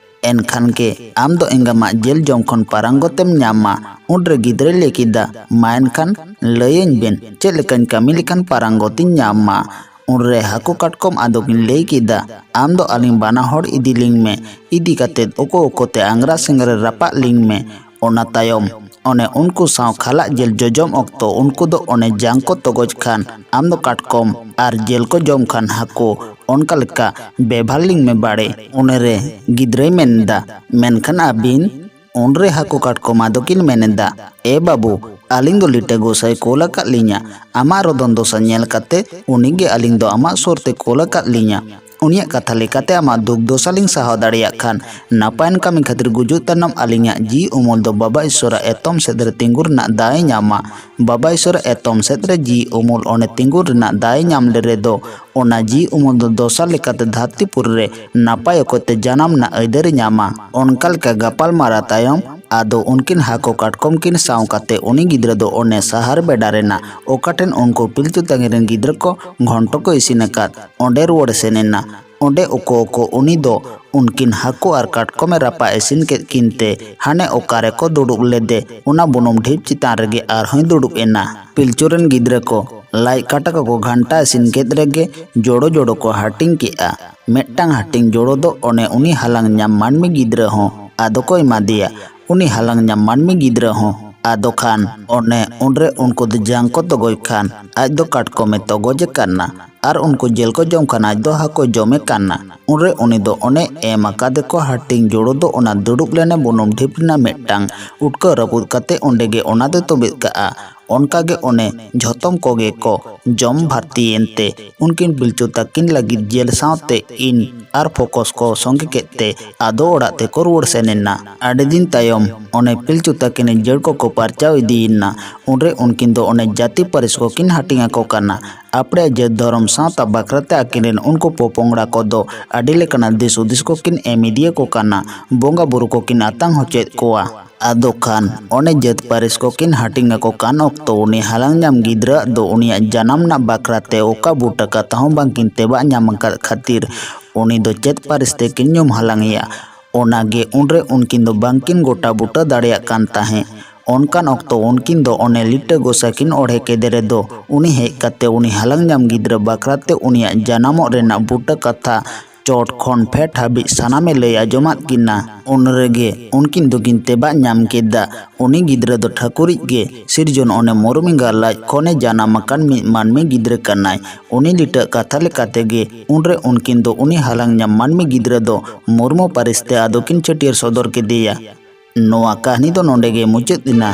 ᱮᱱᱠᱷᱟᱱ ᱜᱮ ᱟᱢ ᱫᱚ ᱮᱸᱜᱟᱢᱟᱜ ᱡᱮᱞ ᱡᱚᱢ ᱠᱷᱚᱱ ᱯᱟᱨᱟᱝᱜᱚᱛᱮᱢ ᱧᱟᱢᱟ᱾" ᱩᱱᱨᱮ ᱜᱤᱫᱽᱨᱟᱹᱭ ᱞᱟᱹᱭ ᱠᱮᱫᱟ, "ᱢᱟ ᱮᱱᱠᱷᱟᱱ ᱞᱟᱹᱭᱟᱹᱧ ᱵᱮᱱ, ᱪᱮᱫ ᱞᱮᱠᱟᱧ ᱠᱟᱹᱢᱤ ᱞᱮᱠᱷᱟᱱ ᱯᱟᱨᱟᱝᱜᱚᱛᱤᱧ ᱧᱟᱢ ᱢᱟ?" ᱩᱱᱨᱮ ᱦᱟᱹᱠᱩ ᱠᱟᱴᱠᱚᱢ ᱟᱫᱚ ᱠᱤᱱ ᱞᱟᱹᱭ ᱠᱮᱫᱟ, "ᱟᱢ ᱫᱚ ᱟᱹᱞᱤᱧ ᱵᱟᱱᱟ ᱦᱚᱲ ᱤᱫᱤ ᱞᱤᱧ ᱢᱮ, ᱤᱫᱤ ᱠᱟᱛᱮᱫ ᱚᱠᱚ ᱚᱠᱚᱛᱮ ᱟᱝᱜᱽᱨᱟ ᱥᱮᱸᱜᱮᱞ ᱨᱮ ᱨᱟᱯᱟᱜ ᱞᱤᱧ ᱢᱮ᱾ ᱚᱱᱟ ᱛᱟᱭᱚᱢ ᱚᱱᱮ ᱩᱱᱠᱩ ᱥᱟᱶ ᱠᱷᱟᱞᱟᱜ ᱡᱮᱞ ᱡᱚᱡᱚᱢ ᱚᱠᱛᱚ ᱩᱱᱠᱩ ᱫᱚ ᱚᱱᱮ ᱡᱟᱝ ᱠᱚ ᱛᱚᱜᱚᱡ ᱠᱷᱟᱱ ᱟᱢ ᱫᱚ ᱠᱟᱴᱠᱚᱢ ᱟᱨ ᱡᱮᱞ ᱠᱚ ᱡᱚᱢ ᱠᱷᱟᱱ ᱦᱟᱹᱠᱩ, ᱚᱱᱠᱟ ᱞᱮᱠᱟ ᱵᱮᱵᱷᱟᱨ ᱞᱤᱧ ᱢᱮ ᱵᱟᱲᱮ᱾" ᱩᱱᱨᱮ ᱜᱤᱫᱽᱨᱟᱹᱭ ᱢᱮᱱᱫᱟ, "ᱢᱮᱱᱠᱷᱟᱱ ᱟᱹᱵᱤᱱ?" ᱩᱱᱨᱮ ᱦᱟᱹᱠᱩ ᱠᱟᱴᱠᱚᱢ ᱟᱫᱚ ᱠᱤᱱ ᱢᱮᱱ ᱮᱫᱟ, "ᱮ ᱵᱟᱹᱵᱩ, ᱟᱹᱞᱤᱧ ᱫᱚ ᱞᱤᱴᱟᱹ ᱜᱚᱸᱥᱟᱭ ᱠᱳᱞ ᱟᱠᱟᱫ ᱞᱤᱧᱟ᱾ ᱟᱢᱟᱜ ᱨᱚᱫᱚᱱ ᱫᱚᱥᱟ ᱧᱮᱞ ᱠᱟᱛᱮ ᱩᱱᱤ ᱜᱮ ᱟᱹᱞᱤᱧ ᱫᱚ ᱟᱢᱟᱜ ᱥᱩᱨ ᱛᱮ ᱠᱳᱞ ᱟᱠᱟᱫ ᱞᱤᱧᱟ᱾ ᱩᱱᱤᱭᱟᱜ ᱠᱟᱛᱷᱟ ᱞᱮᱠᱟᱛᱮ ᱟᱢᱟᱜ ᱫᱩᱠ ᱫᱚᱥᱟ ᱞᱤᱧ ᱥᱟᱦᱟᱣ ᱫᱟᱲᱮᱭᱟᱜ ᱠᱷᱟᱱ, ᱱᱟᱯᱟᱭᱟᱱ ᱠᱟᱹᱢᱤ ᱠᱷᱟᱹᱛᱤᱨ ᱜᱩᱡᱩᱜ ᱛᱟᱭᱱᱚᱢ ᱟᱹᱞᱤᱧᱟᱜ ᱡᱤᱣᱤ ᱩᱢᱩᱞ ᱫᱚ ᱵᱟᱵᱟ ᱤᱥᱚᱨᱟᱜ ᱮᱛᱚᱢ ᱥᱮᱫ ᱨᱮ ᱛᱤᱸᱜᱩ ᱨᱮᱱᱟᱜ ᱫᱟᱣ ᱮ ᱧᱟᱢᱟ᱾ ᱵᱟᱵᱟ ᱤᱥᱚᱨᱟᱜ ᱮᱛᱚᱢ ᱥᱮᱫ ᱨᱮ ᱡᱤᱣᱤ ᱩᱢᱩᱞ ᱚᱸᱰᱮ ᱛᱤᱸᱜᱩ ᱨᱮᱱᱟᱜ ᱫᱟᱣ ᱮ ᱧᱟᱢ ᱞᱮ ᱨᱮᱫᱚ, ᱚᱱᱟ ᱡᱤᱣᱤ ᱩᱢᱩᱞ ᱫᱚ ᱫᱚᱥᱟᱨ ᱞᱮᱠᱟᱛᱮ ᱫᱷᱟᱹᱨᱛᱤᱯᱩᱨᱤ ᱨᱮ ᱱᱟᱯᱟᱭ ᱚᱠᱚᱡ ᱛᱮ ᱡᱟᱱᱟᱢ ᱨᱮᱱᱟᱜ ᱟᱹᱭᱫᱟᱹᱨ ᱮ ᱧᱟᱢᱟ᱾" ᱚᱱᱠᱟ ᱞᱮᱠᱟ ᱜᱟᱯᱟᱞ ᱢᱟᱨᱟ ᱛᱟᱭᱚᱢ, ᱟᱫᱚ ᱩᱱᱠᱤᱱ ᱦᱟᱹᱠᱩ ᱠᱟᱴᱠᱚᱢ ᱠᱤᱱ ᱥᱟᱶ ᱠᱟᱛᱮ ᱩᱱᱤ ᱜᱤᱫᱽᱨᱟᱹ ᱫᱚ ᱚᱱᱮ ᱥᱟᱦᱟᱨ ᱵᱮᱰᱟ ᱨᱮᱱᱟᱜ ᱚᱠᱟ ᱴᱷᱮᱱ ᱩᱱᱠᱩ ᱯᱤᱞᱪᱩ ᱛᱟᱺᱜᱤ ᱨᱮᱱ ᱜᱤᱫᱽᱨᱟᱹ ᱠᱚ ᱜᱷᱚᱱᱴᱚ ᱠᱚ ᱤᱥᱤᱱ ᱟᱠᱟᱫ, ᱚᱸᱰᱮ ᱨᱩᱣᱟᱹᱲ ᱥᱮᱱ ᱮᱱᱟ᱾ ᱚᱸᱰᱮ ᱚᱠᱚ ᱚᱠᱚ ᱩᱱᱤ ᱫᱚ ᱩᱱᱠᱤᱱ ᱦᱟᱹᱠᱩ ᱟᱨ ᱠᱟᱴᱠᱚᱢᱮ ᱨᱟᱯᱟᱜ ᱤᱥᱤᱱ ᱠᱮᱫ ᱠᱤᱱ ᱛᱮ ᱦᱟᱱᱮ ᱚᱠᱟ ᱨᱮᱠᱚ ᱫᱩᱲᱩᱵ ᱞᱮᱫᱮ, ᱚᱱᱟ ᱵᱩᱱᱩᱢ ᱰᱷᱤᱯ ᱪᱮᱛᱟᱱ ᱨᱮᱜᱮ ᱟᱨᱦᱚᱸᱭ ᱫᱩᱲᱩᱵ ᱮᱱᱟ᱾ ᱯᱤᱞᱪᱩ ᱨᱮᱱ ᱜᱤᱫᱽᱨᱟᱹ ᱠᱚ ᱞᱟᱡ ᱠᱟᱴᱟ ᱠᱚᱠᱚ ᱜᱷᱟᱱᱴᱟ ᱤᱥᱤᱱ ᱠᱮᱫ ᱨᱮᱜᱮ ᱡᱳᱲᱳ ᱡᱳᱲᱳ ᱠᱚ ᱦᱟᱹᱴᱤᱧ ᱠᱮᱫᱼᱟ᱾ ᱢᱤᱫᱴᱟᱝ ᱦᱟᱹᱴᱤᱧ ᱡᱳᱲᱳ ᱫᱚ ᱚᱱᱮ ᱩᱱᱤ ᱦᱟᱞᱟᱝ ᱧᱟᱢ ᱢᱟᱹᱱᱢᱤ ᱜᱤᱫᱽᱨᱟᱹ ᱦᱚᱸ ᱟᱫᱚ ᱠᱚ ᱮᱢᱟ ᱫᱮᱭᱟ᱾ ᱩᱱᱤ ᱦᱟᱞᱟᱝ ᱧᱟᱢ ᱢᱟᱹᱱᱢᱤ ᱜᱤᱫᱽᱨᱟᱹ ᱦᱚᱸ ᱟᱫᱚ ᱠᱷᱟᱱ ᱚᱱᱮ ᱩᱱᱨᱮ ᱩᱱᱠᱩ ᱫᱚ ᱡᱟᱝ ᱠᱚ ᱛᱚᱜᱚᱡ ᱠᱷᱟᱱ ᱟᱡ ᱫᱚ ᱠᱟᱴᱠᱚᱢᱮ ᱛᱚᱜᱚᱡ ᱟᱠᱟᱱᱟ᱾ ᱟᱨ ᱩᱱᱠᱩ ᱡᱮᱞ ᱠᱚ ᱡᱚᱢ ᱠᱷᱟᱱ ᱟᱡ ᱫᱚ ᱦᱟᱹᱠᱩ ᱡᱚᱢᱮ ᱠᱟᱱᱟ᱾ ᱩᱱᱨᱮ ᱩᱱᱤ ᱫᱚ ᱚᱱᱮ ᱮᱢ ᱟᱠᱟᱫᱮ ᱠᱚ ᱦᱟᱹᱴᱤᱧ ᱡᱳᱲᱳ ᱫᱚ ᱚᱱᱟ ᱫᱩᱲᱩᱵ ᱞᱮᱱᱮ ᱵᱩᱱᱩᱢ ᱰᱷᱤᱯ ᱨᱮᱱᱟᱜ ᱢᱤᱫᱴᱟᱝ ᱩᱴᱠᱟᱹ ᱨᱟᱹᱯᱩᱫ ᱠᱟᱛᱮ ᱚᱸᱰᱮ ᱜᱮ ᱚᱱᱟ ᱫᱚᱭ ᱛᱚᱵᱮᱫ ᱠᱟᱜᱼᱟ᱾ ᱚᱱᱠᱟᱜᱮ ᱚᱱᱮ ᱡᱷᱚᱛᱚᱢ ᱠᱚᱜᱮ ᱠᱚ ᱡᱚᱢ ᱵᱷᱟᱨᱛᱤᱭᱮᱱ ᱛᱮ ᱩᱱᱠᱤᱱ ᱯᱤᱞᱪᱩ ᱛᱟᱹᱠᱤᱱ ᱞᱟᱹᱜᱤᱫ ᱡᱮᱞ ᱥᱟᱶᱛᱮ ᱤᱱ ᱟᱨ ᱯᱷᱚᱠᱚᱥ ᱠᱚ ᱥᱚᱸᱜᱮ ᱠᱮᱫ ᱛᱮ ᱟᱫᱚ ᱚᱲᱟᱜ ᱛᱮᱠᱚ ᱨᱩᱣᱟᱹᱲ ᱥᱮᱱ ᱮᱱᱟ᱾ ᱟᱹᱰᱤ ᱫᱤᱱ ᱛᱟᱭᱚᱢ ᱚᱱᱮ ᱯᱤᱞᱪᱩ ᱛᱟᱹᱠᱤᱱ ᱡᱟᱹᱲ ᱠᱚᱠᱚ ᱯᱟᱨᱪᱟᱣ ᱤᱫᱤᱭᱮᱱᱟ᱾ ᱩᱱᱨᱮ ᱩᱱᱠᱤᱱ ᱫᱚ ᱚᱱᱮ ᱡᱟᱹᱛᱤ ᱯᱟᱹᱨᱤᱥ ᱠᱚᱠᱤᱱ ᱦᱟᱹᱴᱤᱧ ᱟᱠᱚ ᱠᱟᱱᱟ᱾ ᱟᱯᱲᱮᱭᱟᱜ ᱡᱟᱹᱛ ᱫᱷᱚᱨᱚᱢ ᱥᱟᱶᱛᱟ ᱵᱟᱠᱷᱨᱟᱛᱮ ᱟᱹᱠᱤᱱ ᱨᱮᱱ ᱩᱱᱠᱩ ᱯᱚᱯᱚᱝᱲᱟ ᱠᱚᱫᱚ ᱟᱹᱰᱤ ᱞᱮᱠᱟᱱᱟᱜ ᱫᱤᱥ ᱦᱩᱫᱤᱥ ᱠᱚᱠᱤᱱ ᱮᱢ ᱤᱫᱤᱭᱟᱠᱚ ᱠᱟᱱᱟ, ᱵᱚᱸᱜᱟ ᱵᱩᱨᱩ ᱠᱚᱠᱤᱱ ᱟᱛᱟᱝ ᱦᱚᱪᱚᱭᱮᱫ ᱠᱚᱣᱟ᱾ ᱟᱫᱚ ᱠᱷᱟᱱ ᱚᱱᱮ ᱡᱟᱹᱛ ᱯᱟᱹᱨᱤᱥ ᱠᱚᱠᱤᱱ ᱦᱟᱹᱴᱤᱧ ᱟᱠᱚ ᱠᱟᱱ ᱚᱠᱛᱚ ᱩᱱᱤ ᱦᱟᱞᱟᱝ ᱧᱟᱢ ᱜᱤᱫᱽᱨᱟᱹ ᱫᱚ ᱩᱱᱤᱭᱟᱜ ᱡᱟᱱᱟᱢ ᱨᱮᱱᱟᱜ ᱵᱟᱠᱷᱨᱟ ᱛᱮ ᱚᱠᱟ ᱵᱩᱴᱟᱹ ᱠᱟᱛᱷᱟ ᱦᱚᱸ ᱵᱟᱝᱠᱤᱱ ᱛᱮᱵᱟᱜ ᱧᱟᱢ ᱟᱠᱟᱫ ᱠᱷᱟᱹᱛᱤᱨ ᱩᱱᱤ ᱫᱚ ᱪᱮᱫ ᱯᱟᱹᱨᱤᱥ ᱛᱮᱠᱤᱱ ᱧᱩᱢ ᱦᱟᱞᱟᱝ ᱮᱭᱟ? ᱚᱱᱟᱜᱮ ᱩᱱᱨᱮ ᱩᱱᱠᱤᱱ ᱫᱚ ᱵᱟᱝᱠᱤᱱ ᱜᱚᱴᱟ ᱵᱩᱴᱟᱹ ᱫᱟᱲᱮᱭᱟᱜ ᱠᱟᱱ ᱛᱟᱦᱮᱸᱫ᱾ ᱚᱱᱠᱟᱱ ᱚᱠᱛᱚ ᱩᱱᱠᱤᱱ ᱫᱚ ᱚᱱᱮ ᱞᱤᱴᱟᱹ ᱜᱚᱸᱥᱟᱭ ᱠᱤᱱ ᱚᱲᱦᱮ ᱠᱮᱫᱮ ᱨᱮᱫᱚ ᱩᱱᱤ ᱦᱮᱡ ᱠᱟᱛᱮ ᱩᱱᱤ ᱦᱟᱞᱟᱝ ᱧᱟᱢ ᱜᱤᱫᱽᱨᱟᱹ ᱵᱟᱠᱷᱨᱟ ᱛᱮ ᱩᱱᱤᱭᱟᱜ ᱡᱟᱱᱟᱢᱚᱜ ᱨᱮᱱᱟᱜ ᱵᱩᱴᱟᱹ ᱠᱟᱛᱷᱟ ᱪᱚᱴ ᱠᱷᱚᱱ ᱯᱷᱮᱰ ᱦᱟᱹᱵᱤᱡ ᱥᱟᱱᱟᱢᱮ ᱞᱟᱹᱭ ᱟᱸᱡᱚᱢᱟᱫ ᱠᱤᱱᱟ᱾ ᱩᱱ ᱨᱮᱜᱮ ᱩᱱᱠᱤᱱ ᱫᱚᱠᱤᱱ ᱛᱮᱵᱟᱜ ᱧᱟᱢ ᱠᱮᱫᱟ ᱩᱱᱤ ᱜᱤᱫᱽᱨᱟᱹ ᱫᱚ ᱴᱷᱟᱹᱠᱩᱨᱤᱡ ᱜᱮ ᱥᱤᱨᱡᱚᱱ ᱚᱱᱮ ᱢᱩᱨᱢᱤ ᱮᱸᱜᱟ ᱞᱟᱡ ᱠᱷᱚᱱᱮ ᱡᱟᱱᱟᱢ ᱟᱠᱟᱱ ᱢᱤᱫ ᱢᱟᱹᱱᱢᱤ ᱜᱤᱫᱽᱨᱟᱹ ᱠᱟᱱᱟᱭ᱾ ᱩᱱᱤ ᱞᱤᱴᱟᱹᱜ ᱠᱟᱛᱷᱟ ᱞᱮᱠᱟ ᱛᱮᱜᱮ ᱩᱱᱨᱮ ᱩᱱᱠᱤᱱ ᱫᱚ ᱩᱱᱤ ᱦᱟᱞᱟᱝ ᱧᱟᱢ ᱢᱟᱹᱱᱢᱤ ᱜᱤᱫᱽᱨᱟᱹ ᱫᱚ ᱢᱩᱨᱢᱩ ᱯᱟᱹᱨᱤᱥ ᱛᱮ ᱟᱫᱚ ᱠᱤᱱ ᱪᱷᱟᱹᱴᱭᱟᱹᱨ ᱥᱚᱫᱚᱨ ᱠᱮᱫᱮᱭᱟ᱾ ᱱᱚᱣᱟ ᱠᱟᱹᱦᱱᱤ ᱫᱚ ᱱᱚᱰᱮ ᱜᱮ ᱢᱩᱪᱟᱹᱫ ᱮᱱᱟ᱾